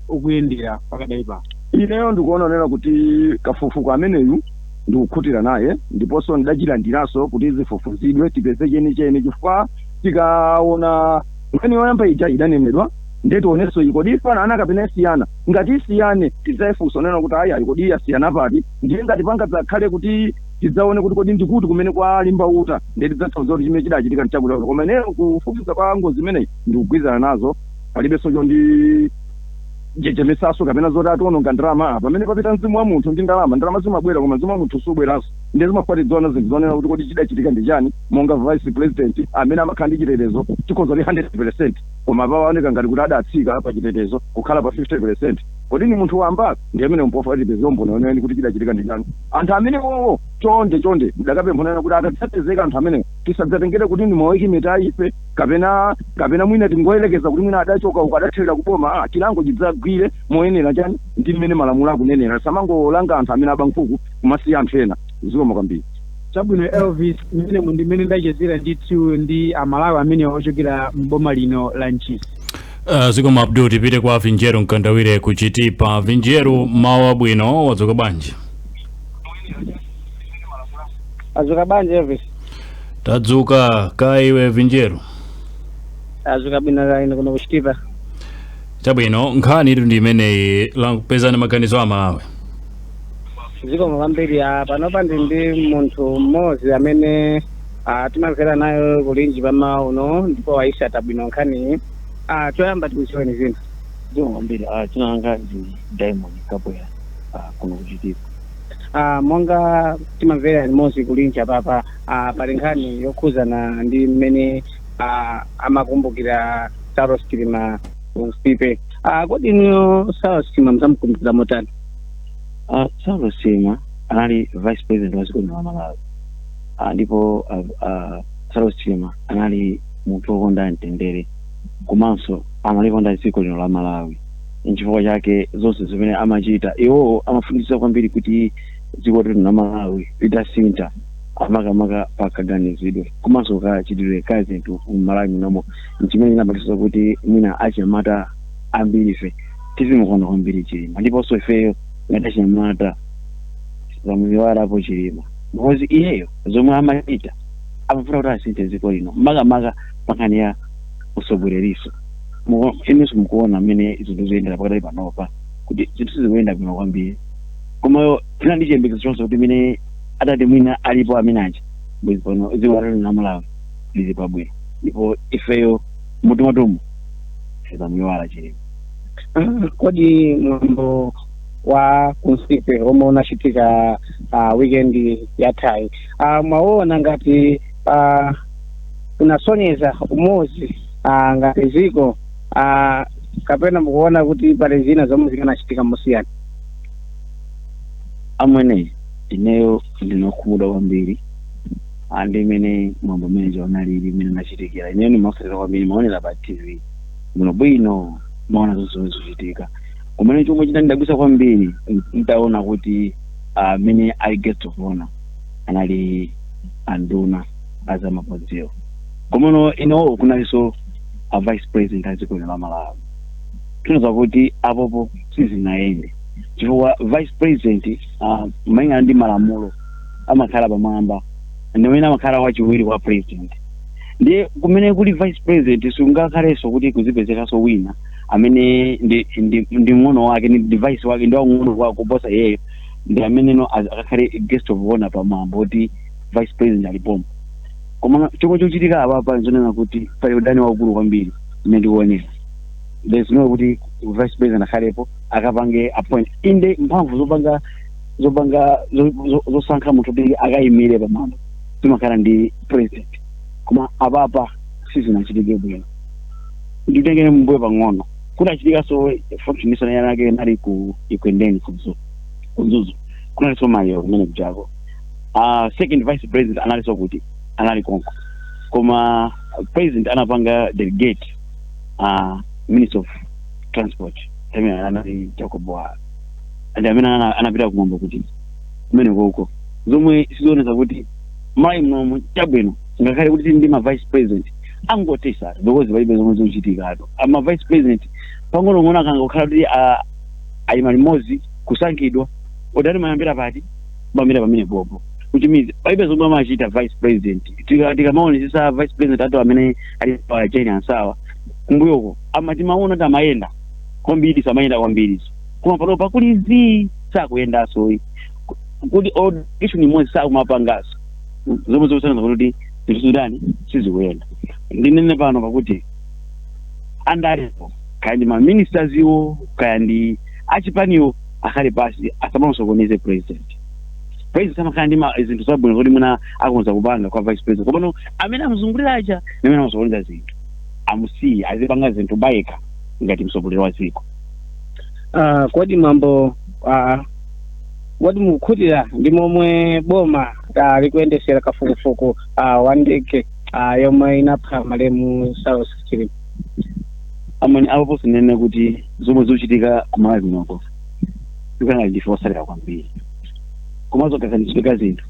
S5: ukuyendera pakadali pano?
S7: Ineyo ndikuona nena kuti kafukufuku ameneyu ndikukhutira naye, ndiponso ndidachilandiranso kuti zifufuzidwe, tipeze chenicheni, chifukwa tikaona nkhani yoyamba ija idanenedwa, ndiye tionenso iyi, kodi ifanana kapena isiyana? Ngati isiyane, tidzayifunsa nena kuti ayi, kodi yasiyana pati? Ndiye ngati pangadzakhale kuti tidzaone kuti kodi ndikuti kumene kwalimba uta, ndiye tidzathauza kuti chimene chidachitika nchakuti. Koma ineyo kufufuza kwa ngozi imeneyi ndikugwirizana nazo, palibenso chondi jejemesaso kapena zoti ationonga ndalama. Pamene papita mzimu wa munthu ndi ndalama, ndalama zimabwera koma mzimu wa munthu subweranso. Ndiye zimafatidzona zinthu zonena kuti kodi chidachitika ndi chani? Monga vice president amene amakhala ndi chitetezo chikhoza kuti 100%, koma pawaoneka ngati kuti adatsika pa chitetezo kukhala pa 50%. Kodi ni munthu wamba? Ndiye amene mpofa tipeze umboni weneni kuti chidachitika ndi chani. Anthu amene wowo, chonde chonde, mdakapemphonena kuti atadzapezeka anthu amene tisadzatengere kuti ndi mawekimeta ife kapena mwina tingoyerekeza kuti mwina adachoka uko, adathawira kuboma. Ah, chilango chidzagwire moyenera chani ndi mmene malamulo akunenera. Samangolanga anthu amene aba nkhuku kumasiya anthu ena. Zikomo kwambiri.
S5: Chabwino Elvis, mmene ndimene ndachezera ndithu ndi Amalawi amene ochokera mboma lino la Ntchisi.
S2: Zikomo Abdul. Tipite kwa Vinjeru Mkandawire kuchitipa. Vinjeru, mawu abwino, wadzuka bwanji?
S8: Azuka bwanji Elvis?
S2: Tadzuka, kaiwe Vinjeru?
S8: Azuka bwino kaino kuno kuchitipa.
S2: Chabwino, nkhani itu ndi imeneyi, pezani maganizo a Malawi.
S8: Zikomo kwambiri. Panopa ndi ndi munthu mmodzi amene timamvera nayo kulinji pamawa uno, ndipo waisata bwino nkhaniyi. Choyamba tikudziweni zina.
S9: Zikomo kwambiri. Dzina langa ndi Diamond Kabwera, kuno kuchitipa.
S8: Monga timamvera limodzi kulinji apapa, pali nkhani yokhuzana ndi mmene amakumbukira Saulos Chilima Msipe. Kodi inuyo Saulos Chilima muzamkumbukira motani?
S9: Saulos Chilima anali vice president wa dziko lino la Malawi, ndipo Saulos Chilima anali munthu wokonda mtendere komanso amalikonda dziko lino la Malawi. Nchifukwa chake zonse zimene amachita iwowo amafunitsitsa kwambiri kuti dziko lino la Malawi litasintha, amakamaka pakaganizidwe komanso kachitidwe ka zinthu m'Malawi munomo. Nchimene chinapangitsa kuti mwina achinyamata ambiri ife tizimukonda kwambiri Chilima, ndiponso ifeyo ngati achinyamata sitizamuyiwalapo Chilima, because iyeyo zomwe amachita amafuna kuti asinthe dziko lino, makamaka pankhani ya usogoleriso. Inenso mukuona mmene zinthu zikuyendera pakatali panopa kuti zinthu sizikuyenda bwino kwambiri, koma tina ndi chiyembekezo chonse kuti mene atati mwina alipo amene aja, bwezi pano dziko lino la Malawi lili pabwino. Ndipo ifeyo mutu mwatumu sitizamuyiwala Chilima.
S8: Kodi mwambo wa kunsipe omwe unachitika weekend yathayi, mwaona ngati unasonyeza umodzi ngati ziko, kapena mukuona kuti pali zina zomwe zikanachitika mosiyana?
S9: Amwene, ineyo ndinokhumudwa kwambiri andi imene mwambo umene unalili, imene unachitikira. Ineyo ndimafunika kwambiri, maonera pa TV bwino bwino, maona zonse zomwe zikuchitika. Kumene chomwe chinandidabwitsa kwambiri, ntaona kuti amene ali guest of honor anali anduna azamaphunziro, komano inowo kunalinso a vice president a dziko lino la Malawi. Tinoza kuti apopo sizinayende, chifukwa vice president, malingana ndi malamulo, amakhala pamwamba, ndi amene amakhala wachiwiri kwa president. Ndiye kumene kuli vice president sungakhalenso kuti kuzipezekanso wina amene ndi ng'ono wake, ndi vice wake, ndi wang'ono kwa kuposa iyeyo, ndi ameneno akakhale guest of honor pamwambo kuti vice president alipomo. Koma chomwe chochitika apapa nzonena kuti pali udani waukulu kwambiri. Mmene ndikuonera, there's no kuti vice president akhalepo akapange appoint. Inde, mphamvu zopanga zosankha munthu kuti akayimire pamwamba zimakhala ndi president, koma apapa sizinachitike bwino. Nditengere mbuyo pang'ono kuti achitikanso function yanake inali ku Ekwendeni, ku Mzuzu, kunalinso maliro kumene kujako. Second vice president analinso kuti anali konko, koma president anapanga delegate minister of transport amene anali Jacob Hara, and amene anapita kumwamba kuti kumene koko, zomwe sizionesa kuti Malawi munomu chabwino. Ngakhale kuti tili ndi ma vice president angotesatu, because palibe zomwe zikuchitikatu. Ama vice president pang'onong'ono akangokhala kuti ayima limodzi kusankhidwa, odani mayambira pati, mayambira pamene popo, which means palibe zomwe amachita vice president. Tikamaonesesa vice president ato amene ali pa Jane Ansah kumbuyoko, amati maona kuti amayenda kwambiri, samayenda kwambiri, koma pano pakuli zii, sakuyendanso kuti audition imodzi sakumapangaso, zomwe zokusanaza kuti zinthu zidani, sizikuyenda. Ndinene pano pakuti andalepo, kaya ndi maministers iwo, kaya ndi achipaniwo, akhale pasi, asamamusokoneze president. President amakhala ndi zinthu zabwino zoti mwina akonza kupanga kwa vice president, komano amene amuzungulira aja ndi amene amasokoneza zinthu. Amusiye azipanga zinthu bayekha ngati mtsogoleri wa dziko.
S8: Kodi mwambo kodi mukukhutira ndi momwe boma likuyendesera kafukufuku wa ndege yomwe inapha malemu Saulos Chilima?
S9: Amene apo sinene kuti zomwe zikuchitika kumalawi kunoko tikana ndife osalira kwambiri, komanso kakanizidwe zinthu.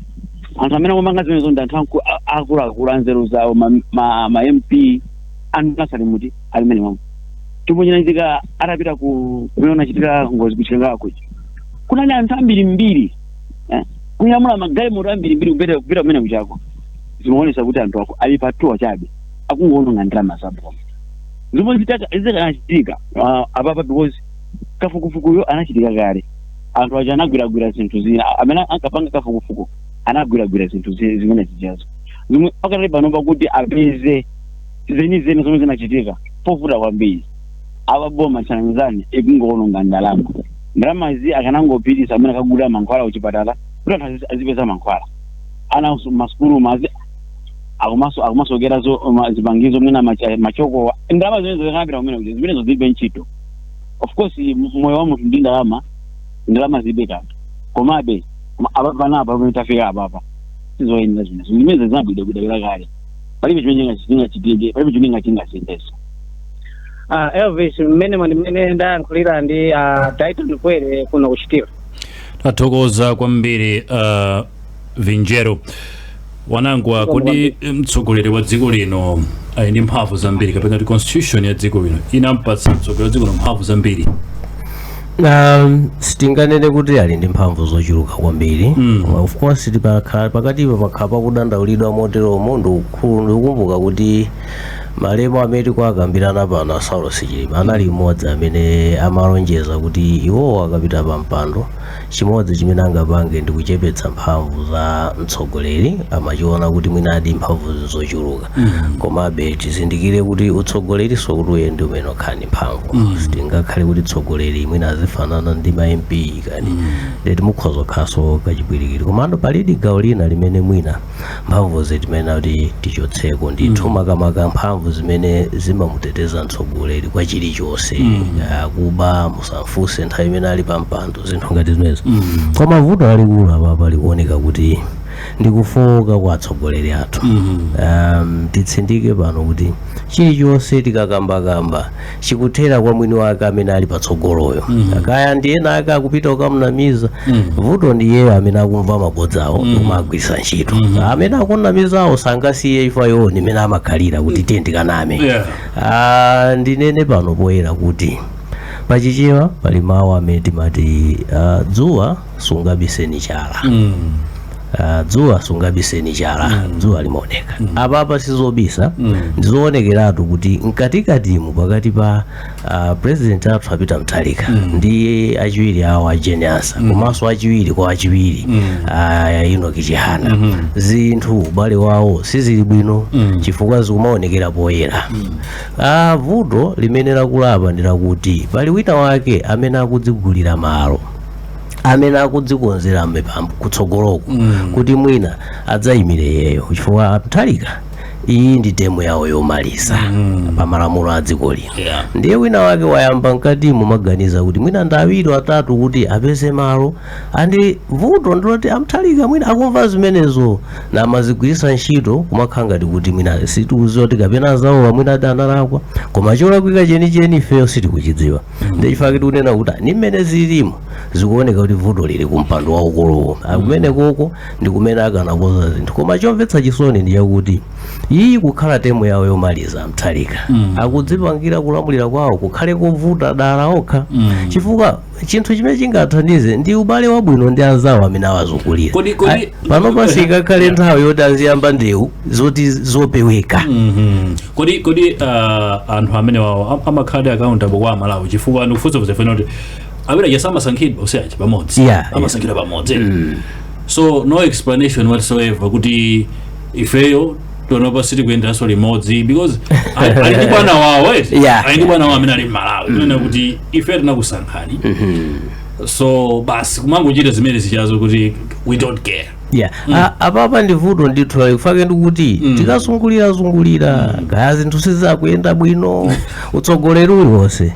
S9: Anthu amene amapanga zimenezo ndi anthu akuluakulu, anzeru zawo, ma MP, anthu asali muti ali mene momwe. Chomwe chinachitika atapita ku kumene unachitika ngozi kuchilengako kuja, kunali anthu ambirimbiri, kunyamula magalimoto ambirimbiri kupita kumene kuchako. Zimaonesa kuti anthu ako ali patuwa chabe, akungoononga ndalama zaboma. Zomwe zikanachitika apapa, because kafukufukuyo anachitika kale, anthu aja anagwiragwira zinthu zina, amene ankapanga kafukufuku anagwiragwira zinthu zimene zijazo, zomwe pakatali pano pakuti apeze zenizeni zomwe zinachitika povuta kwambiri. Ababoma tsananizani, ikungoononga ndalama. Ndalama izi akanangopitisa amene akagulira mankhwala kuchipatala kuti anthu azipeza mankhwala, ana masukulu mazi akumasokera zo zipangizo mwina machokowa. Ndalama zimene zikanapita kumene kuja, zimenezo zilibe ntchito. Of course, moyo wa munthu ndi ndalama, ndalama zilibe kanthu, komabe apa panapa pamene tafika apapa sizoyenera. Zimenezo zimene zinabwidabwidabwira kale, palibe chimene chingachitike, palibe chimene chingasendeso.
S8: Elvis, mmene mmene ndayankhulira ndi Dayton Kwere kuno kuchitiwa.
S2: Tathokoza kwambiri, Vinjero Wanangwa. Kodi mtsogoleri wa dziko lino ali ndi mphamvu zambiri, kapena kuti constitution ya dziko lino inampatsa mtsogoleri wa dziko lino mphamvu zambiri?
S3: Sitinganene kuti ali ndi mphamvu zochuluka kwambiri. Of course, tipakhala pakatipa pakhala pakudandaulidwa moteromo. Ndikukumbuka kuti malemu amene tikuakambirana pano, a Saulos Chilima, anali mmodzi amene amalonjeza kuti iwowo akapita pa mpando, chimodzi chimene angapange ndi kuchepetsa mphamvu za mtsogoleri. Amachiona kuti mwinadi mphamvu zochuluka. Komabe tizindikire kuti utsogoleri sokuti uyende umene okhala ndi mphamvu. Sitingakhale kuti tsogoleri mwina azifanana ndi ma MP kani, ndeti mukhoza kukhalanso kachipwirikiti. Komando palidi gawo lina limene mwina mphamvuzi timene kuti tichotseko ndithu, makamaka mphamvu zimene zimamuteteza mtsogoleri kwa chilichonse, kuba musamfunse nthawi imene ali pa mpando, zinthu ngati zimenezo. Koma vuto lalikulu apapa likuoneka kuti ndikufowoka kwa atsogoleri athu. Titsindike pano kuti chilichonse tikakambakamba chikuthera kwa mwini wake amene ali patsogoloyo. Kaya ndi ena ake akupita kukamunamiza, vuto ndi iyeyo amene akumva mabodzawo kumagwiritsa ntchito. Amene akunamizawo sangasiye ifa yoni imene amakhalira kuti tiye ndikaname. Ah, ndinene pano poyera kuti pachichewa pali mawu amene timati, dzuwa sungabiseni chala. Dzuwa sungabiseni chala, dzuwa limaoneka. Apapa sizobisa, ndizoonekeratu kuti mkatikatimu pakati pa president athu a Peter Mutharika ndi achiwiri awo a Jane Ansah, komanso achiwiri kwa achiwiri Enoch Chihana, zinthu ubale wawo sizili bwino chifukwa zikumaonekera poyera. Vuto limene lakulapa ndi lakuti pali wina wake amene akudzigulira malo, amene akudzikonzera mipambo kutsogoloko kuti mwina adzayimire yeyo, chifukwa Mutharika iyi ndi term yawo yomaliza pa malamulo a dziko lino. Ndiye wina wake wayamba mkatimo maganiza kuti mwina ndi awiri atatu kuti apeze malo. And vuto ndiloti a Mutharika mwina akumva zimenezo namazigwiritsa ntchito kumakhala ngati kuti mwina sitikudziwa kuti kapena azawowa mwina ati analakwa, koma cholakwika chenicheni ifeyo sitikuchidziwa. Ndi chifukwa tikunena kuti ni mmene zilimo zikuoneka kuti vuto lili kumpando waukuluwo, akumene koko ndi kumene akanakoza zinthu. Koma chomvetsa chisoni ndi chakuti iyi kukhala term yawo yomaliza, Mutharika akudzipangira kulamulira kwawo kukhale kovuta dala okha, chifukwa chinthu chimene chingathandize ndi ubale wabwino ndi anzawo amene awazungulira. Panopa singakhale nthawi yoti aziyamba ndewu zoti zopeweka.
S2: Kodi anthu amene wawo amakhala accountable kwa Amalawi? Chifukwa ndikufunsa fena kuti awiri aja samasankhidwa useacha pamodzi? Amasankhidwa pamodzi, so no explanation whatsoever kuti ifeyo tonopa sitikuyenderanso limodzi, because ali ndi bwana wawo eti? Ali ndi bwana wawo amene ali m'Malawi kunena kuti ife tinakusankhani, so basi kumangochita zimene zichazo kuti we don't care.
S3: Yeah. Apapa ndi vuto ndithu fake ndikuti tikazungulira zungulira kaya zinthu sizakuyenda bwino. Utsogoleri uliwonse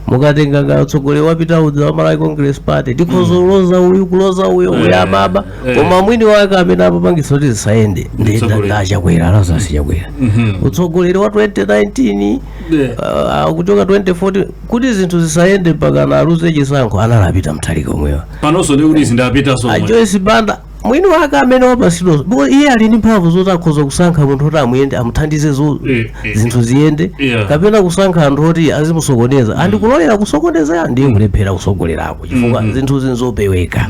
S3: mukatenga nga utsogoleri wapita udza wa Malawi Congress Party, tikhoza uyu kuloza uyo, uyo ababa, koma mwini wake amene amapangitsa kuti zisayende ndi
S2: Utsogoleri.
S3: ndachakwera, Lazarus Chakwera. Utsogoleri wa 2019, kuchoka 2014, kuti zinthu zisayende mpaka aluze chisankho, analapita Mutharika omwewa.
S2: Panonso ndi kuti zindapita.
S3: A Joyce Banda, mwini wake amene wapasidwa, because iye ali ndi mphamvu zoti akhoza kusankha munthu oti amuyende amuthandize zinthu ziyende, kapena kusankha anthu oti azimusokoneza. Andikulolera kusokoneza ndiye kulephera kusogolerako, chifukwa zinthu zinzopeweka.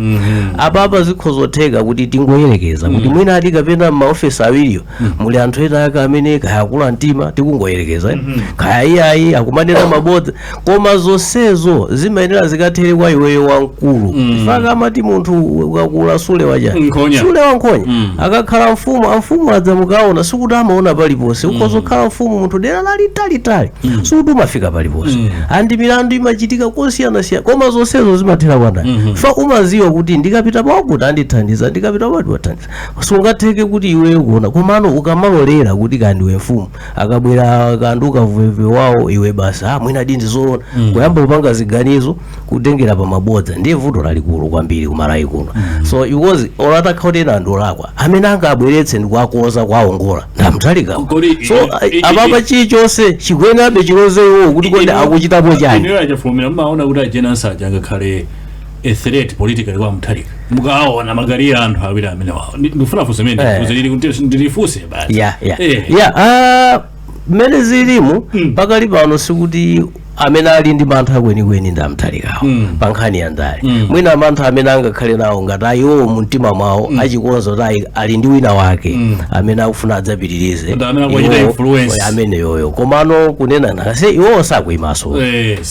S3: Apapa zikhozotheka kuti tingoyerekeza kuti mwina ati kapena m'maofesi awiriyo muli anthu ena ake amene kaya akula mtima, tikungoyerekeza, kaya iyayi akumanena mabodza, koma zonsezo zimayenera zikathere kwa iweyo wamkulu. Chifukwa amati munthu ukakula sule wachani?
S2: Nkhonya.
S3: Sule wankhonya. Akakhala mfumu, amfumu adza mukaona, sikuti amaona paliponse. Ukhozokhala mfumu munthu dera lalitalitali, sikuti umafika paliponse. And milandu imachitika kosiyanasiyana, koma zonsezo zimathera kwandani? Fa umaziwa kuti ndikapita pakuti andithandiza, ndikapita pakuti wathandiza. Sungatheke kuti iweyo kuona, komano ukamalolera kuti kandiwe mfumu, akabwera kandu ukavwevwe wawo, iwe basi, ah, mwina dindi zoona, kuyamba kupanga ziganizo kutengera pa mabodza, ndiye vuto lalikulu kwambiri kumalawi kuno. So because olatakha kuti ena anthu olakwa amene angabweretse ndikuwakoza kuwawongola ndamutharikawo. So apapa chilichonse chikuyenabe chiloze iwo kuti kodi akuchitapo chani?
S2: Inuyo achafulumira, mumaona kuti a Jane Ansah aja angakhale a threat politically kwa Mutharika mukaona magalira anthu awiri amene wawo? Ndikufuna funso imene ndilifuse basi.
S3: Yeah, mmene zilimu pakali pano, sikuti amene ali ndi mantha kwenikweni ndi amutharikawo pa nkhani ya ndale. Mwina mantha amene angakhale nawo ngati ayiwowo mu mtima mwawo achikonza kuti ali ndi wina wake amene akufuna adzapitirize.
S2: Kuti amene akuchita influence.
S3: Amene yoyo, komano kunena nakase iwowo sakuyimaso.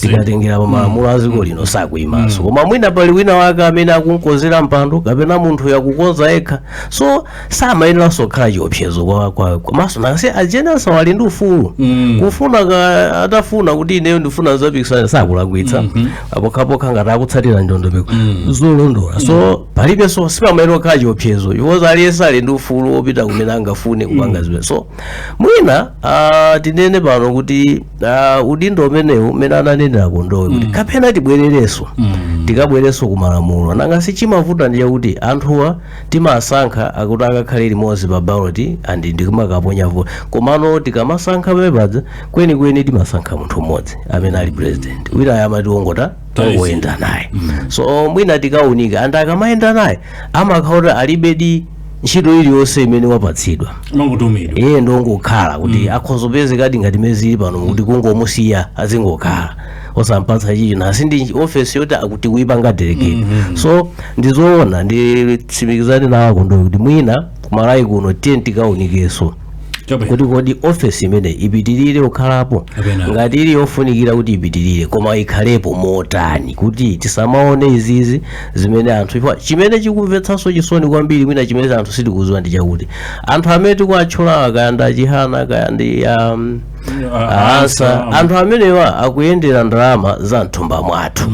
S3: Tikatengera pa malamulo a dziko lino sakuyimaso, koma mwina pali wina wake amene akunkozera mpando kapena munthu yakukonza yekha, so samayeneranso kukhala chiopsezo kwa komanso nakase a Jane Ansah ali ndi ufulu kufuna ka atafuna kuti ineyo ndifuna zapikisana, sakulakwitsa pokhapokha ngati akutsatira ndondomeko zolondola. So palibenso, sipamayenera kukhala chiopsezo because aliyense ali ndi ufulu wopita kumene angafune kupanga zimene. So mwina tinene pano kuti udindo umenewu umene ananenera Kondowe kuti kapena tibwererenso, tikabwerenso ku malamulo. Nanga sichimavuta ndi chakuti anthuwa timasankha akuti akakhale limodzi pa ballot and ndikumakaponya vote, komano tikamasankha pamene kwenikweni timasankha munthu mmodzi amene ali president, wina amati wongota ongoyenda naye. So mwina tikaunika, anthu akamayenda naye amakhala kuti alibedi ntchito iliyonse imene wapatsidwa.
S2: Mangotumidwa.
S3: Iye ndongokhala kuti akhozopezekadi ngati mene zili pano kuti kungomusiya azingokhala. Osampatsa chichi nasi ndi ofesi yoti akuti kuipanga delegate. So ndizoona, nditsimikizane nawo Akondowe kuti mwina kumalawi kuno tiye tikaunikenso kuti kodi ofesi imene ipitirire kukhalapo,
S2: Kapena.
S3: ngati ili yofunikira kuti ipitirire, koma ikhalepo motani, kuti tisamaone izizi zimene anthu, chifukwa chimene chikumvetsanso chisoni kwambiri, mwina chimene anthu sitikudziwa, ndi chakuti anthu amene tikuatchulawa, kaya ndi aChihana, kaya ndi Ansa, anthu amenewa akuyendera ndalama za mthumba mwathu.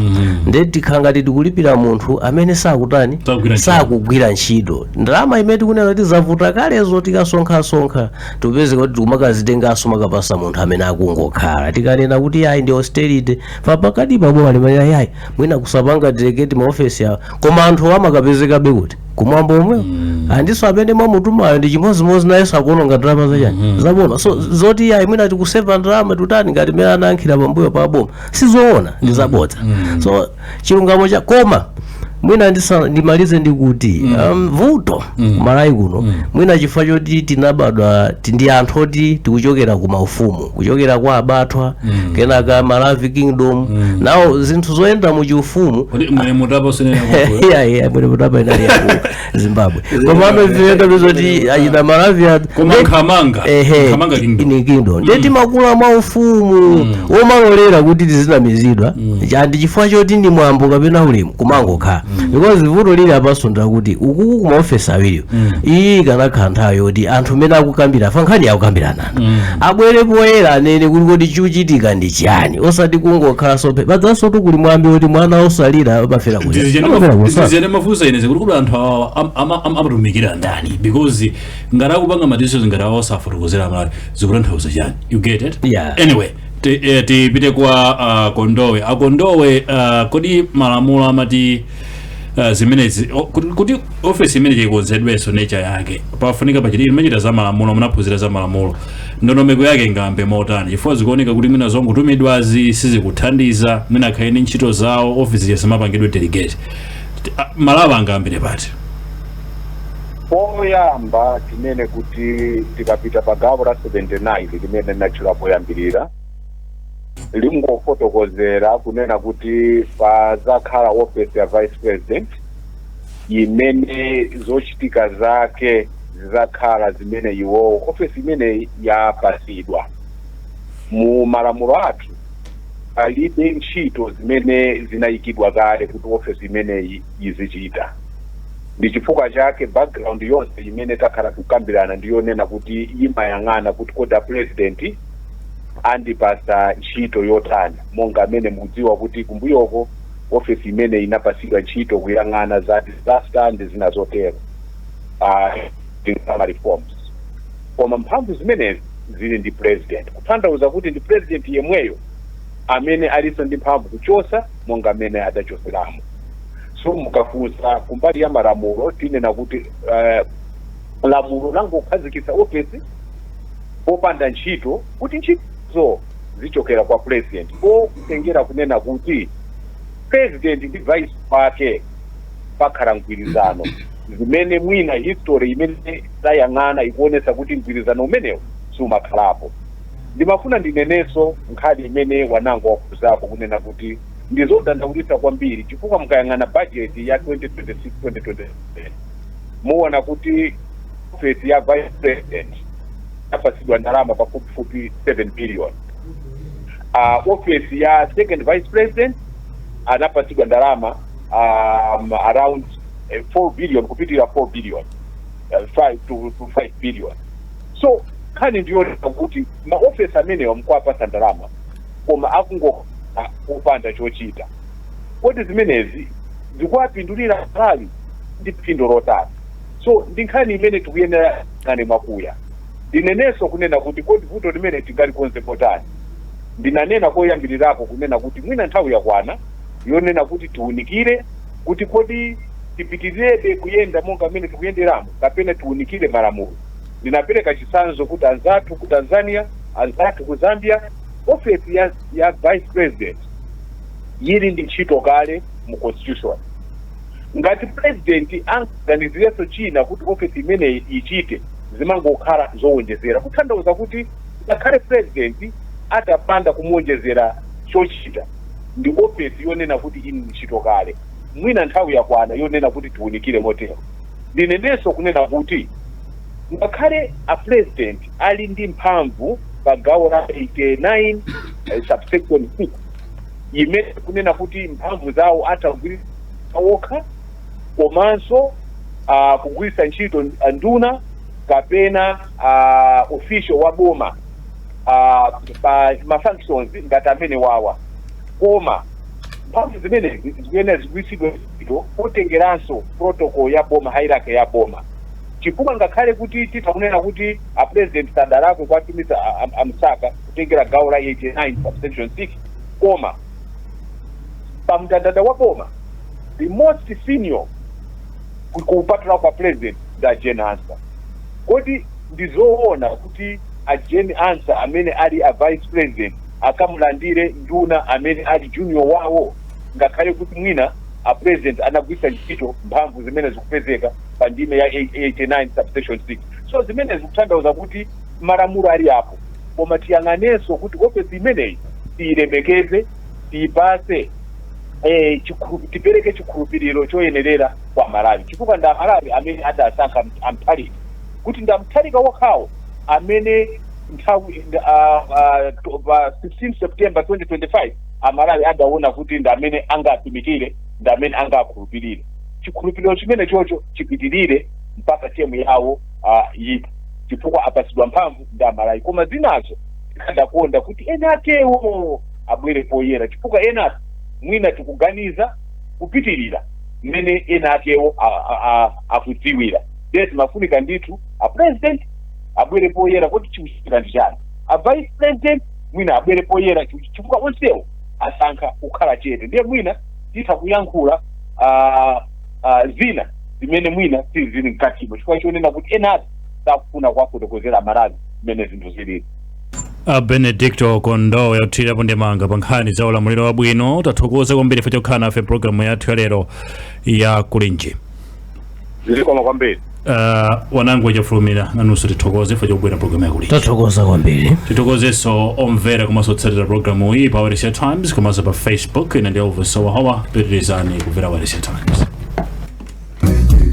S3: Nde tikhala ngati tikulipira munthu amene sakutani?
S2: Sakugwira ntchito.
S3: Sakugwira ntchito. Ndalama imene tikunena kuti zavuta kalezo, tikasonkhasonkha, tipeze kuti tikumakazitenganso makapasa munthu amene akungokhala. Tikanena kuti ayi, ndi austerity, pa pakati pa boma limene yayi, mwina kusapanga delegate maofesi awo, koma anthu amakapezekabe kuti kumwambo omwewo, andiso amene mwamutumayo ndi chimozimozi, nayenso akuononga ndalama zachani? Zaboma. So zoti yayi, mwina tikuseva ndalama, tutani, ngati mmene anayankhira pambuyo pa boma, sizoona, ndi zabodza. So chilungamo cha, koma mwina ndimalize ndikuti vuto kumalawi kuno, mwina chifukwa choti tinabadwa ndi anthu oti tikuchokera ku maufumu, kuchokera kwa Abathwa, kenaka Malawi Kingdom, nawo zinthu zoyenda muchiufumu.
S2: Kodi mwene mutapo sinene?
S3: Iya, mwene mutapa inali yaku Zimbabwe, komano ifeyo tizoti achina Malawi
S2: Koma Nkhamanga.
S3: Ehe.
S2: Nkhamanga Kingdom.
S3: Ni kingdom. Ndiye timakula maufumu omalolera kuti tizinamizidwa chandi chifukwa choti ndi mwambo kapena ulemu kumangokhala, because vuto lili apaso ndakuti ukuku kumaofesi awiriwo, iyi ikanakhala nthawi yoti anthu mmene akukambira fa nkhani akukambirana anthu abwere poyera, anene kuti kodi chikuchitika ndi chiyani, osati kungokhala sope padzanso kuli mwambi kuti mwana osalira amafera kuti amafera kusala.
S2: Zizene mafunsa ine zikuti kuti anthu awa amatumikira ndani? Because ngati akupanga ma decisions ngati awa osafotokozera Amalawi, zikutanthauza chani? You get it?
S3: Yeah.
S2: Anyway, tipite kwa Kondowe. Akondowe, kodi malamulo amati zimenezi kuti ofesi imene ikonzedwenso nature yake pafunika pachiti imachita za malamulo, munaphunzira za malamulo, ndondomeko yake ingambe motani? Chifukwa zikuoneka kuti mwina zongotumidwazi sizikuthandiza, mwina akhale ndi ntchito zawo, ofisi yasamapangidwe delegate. Malawi angayambire pati?
S4: Poyamba tinene kuti tikapita pa gawo la 79 limene linatchula poyambirira, lingofotokozera kunena kuti pazakhala office ya vice president imene zochitika zake zizakhala zimene iwowo office imene yapasidwa. Mu malamulo athu palibe ntchito zimene zinayikidwa kale kuti office imeneyi izichita. Ndi chifukwa chake background yonse imene takhala kukambirana ndiyonena kuti imayang'ana kuti kodi a president andipasa ntchito yotani, monga amene mukudziwa kuti kumbuyoko office imene inapasidwa ntchito kuyang'ana za disaster ndi zina zotero, reforms, koma mphamvu zimenezi zili ndi president, kutanthauza kuti ndi president yemweyo amene alinso ndi mphamvu kuchosa monga amene adachoseramo. So mukafunsa kumbali ya malamulo, tinena kuti lamulo langokhazikitsa ofesi popanda ntchito, kuti ntchitozo zichokera kwa president, potengera kunena kuti president ndi vice wake pakhala mgwirizano, zimene mwina history imene tayang'ana ikuonesa kuti mgwirizano umenewo sumakhalapo. Ndimafuna ndinenenso nkhani imene wanango wakuzapo kunena kuti ndizodandaulitsa kwambiri, chifukwa mukayang'ana budget ya 2026 2027 muona kuti office ya vice president yapasidwa ndalama pafupifupi 7 billion, office ya second vice president anapasidwa ndalama around 4 billion kupitirira 4 billion, 5 to 5 billion. So nkhani ndiyonena kuti maofesi amenewa mkuwapasa ndalama koma akungokhala popanda chochita. Kodi zimenezi zikuwapindulira Malawi ndi phindu lotani? So ndi nkhani imene tikuyenera nkhani mwakuya. Ndinenenso kunena kuti kodi vuto limene tingalikonze motani? Ndinanena koyambirirako kunena kuti mwina nthawi yakwana yonena kuti tiunikire kuti kodi tipitirebe kuyenda monga mmene tikuyenderamo kapena tiunikire malamulo. Ndinapereka chitsanzo kuti anzathu ku Tanzania, anzathu ku Zambia, ofesi ya vice president yili ndi ntchito kale mu constitution. Ngati president anganizirenso china kuti ofesi imeneyi ichite, zimangokhala zowonjezera, kutanthauza kuti ngakhale president atapanda kumuwonjezera chochita. Ndi ofesi yonena kuti ili ntchito kale. Mwina nthawi yakwana yonena kuti tiwunikire motero. Ndinenenso kunena kuti ngakhale a president ali ndi mphamvu pa gawo la 89 subsection 6, imene kunena kuti mphamvu zawo atha kugwiritsa wokha komanso kugwiritsa ntchito nduna kapena official wa boma pa ma functions ngati amene wawa, koma mphamvu zimenezi zikuyenera zigwiritsidwe ntchito potengeranso protocol ya boma, hierarchy ya boma, chifukwa ngakhale kuti titakunena kuti a president sadalakwe kwatumiza a Msaka kutengera gawo la 89 subsection 6, koma pamndandanda wa boma the most senior kupatula kwa president ndi a Jane Ansah. Kodi ndizoona kuti a Jane Ansah amene ali a vice president akamulandire nduna amene ali junior wawo, ngakhale kuti mwina a president anagwiritsa ntchito mphamvu zimene zikupezeka pa ndime ya 89 subsection 6? So zimene zikutanthauza kuti malamulo ali apo, koma tiyang'anenso kuti ofesi imeneyi tiyilemekeze, tiyipase tipereke chikhulupiriro choyenerera kwa Malawi, chifukwa ndi Amalawi amene adasankha a Mutharika, kuti ndi a Mutharika wokhawo amene nthawi pa 16 September 2025 Amalawi adaona kuti ndi amene angatumikire, ndi amene angakhulupirire. Chikhulupiriro chimene chocho chipitirire mpaka term yawo yipha, chifukwa apasidwa mphamvu ndi Amalawi. Koma zinazo tikadakonda kuti ena akewo abwere poyera, chifukwa ena mwina tikuganiza kupitirira mmene ena akewo akudziwira. Ndiye timafunika ndithu a president abwere poyera kuti chikuchitika ndi chani, a vice president mwina abwere poyera, chifukwa onsewo asankha kukhala chete. Ndiye mwina titha kuyankhula zina zimene mwina sizili mkatimo, chifukwa chonena kuti enazi sakufuna kuwafotokozera Amalawi mmene zinthu zilili.
S2: A Benedicto Kondowe othirirapo ndemanga pa nkhani za ulamuliro wabwino, tathokoza kwambiri ife chokhala nafe programu yathu ya lero ya Kulinji.
S4: Zikomo kwambiri.
S2: Wanangu achafulumira, nanunso tithokoze ife chobwera programu ya Kulinji.
S3: Tathokoza kwambiri.
S2: Tithokozenso omvera komanso otsatira programu iyi pa Wailesi Times komanso pa Facebook. Ine ndi Elvis Wahawa. Pitirizani kumvera Wailesi Times.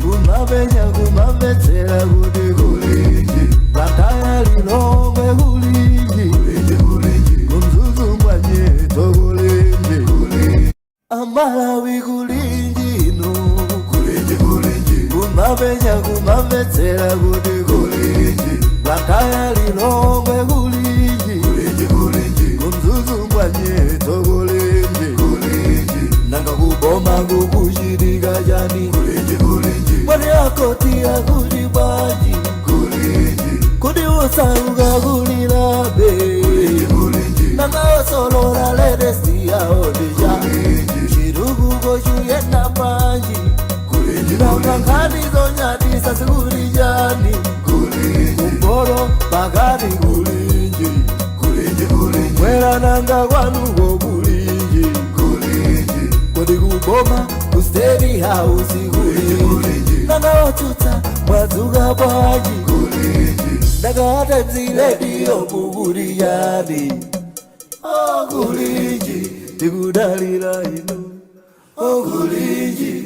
S1: Kumapenya, kumamvetsera kuti kulinji, Blantyre, Lilongwe kulinji, kuMzuzu mwanyeto kulinji, Amalawi kulinji inu, kumapenya, kumamvetsera kuti kulinji, Blantyre, Lilongwe kulinji, kuMzuzu mwanyeto kulinji, nanga kuboma kukuchitika chani? Mwani akoti akuti bwanji? Kuti usauka kulilabe, nanga osolola latest yawo ndija chitukuko chuyenda bwanji? Nanga nkhani zonyadisa zikuli chani? Kumporo pakati kulinji, mwera nanga kwanuko kulinji? Kodi kuboma ku State House kulinji? Nanga otsutsa mwadzuka bwanji? Nanga Times Radio mukuli yani? Okulinji, tikudalira inu, okulinji.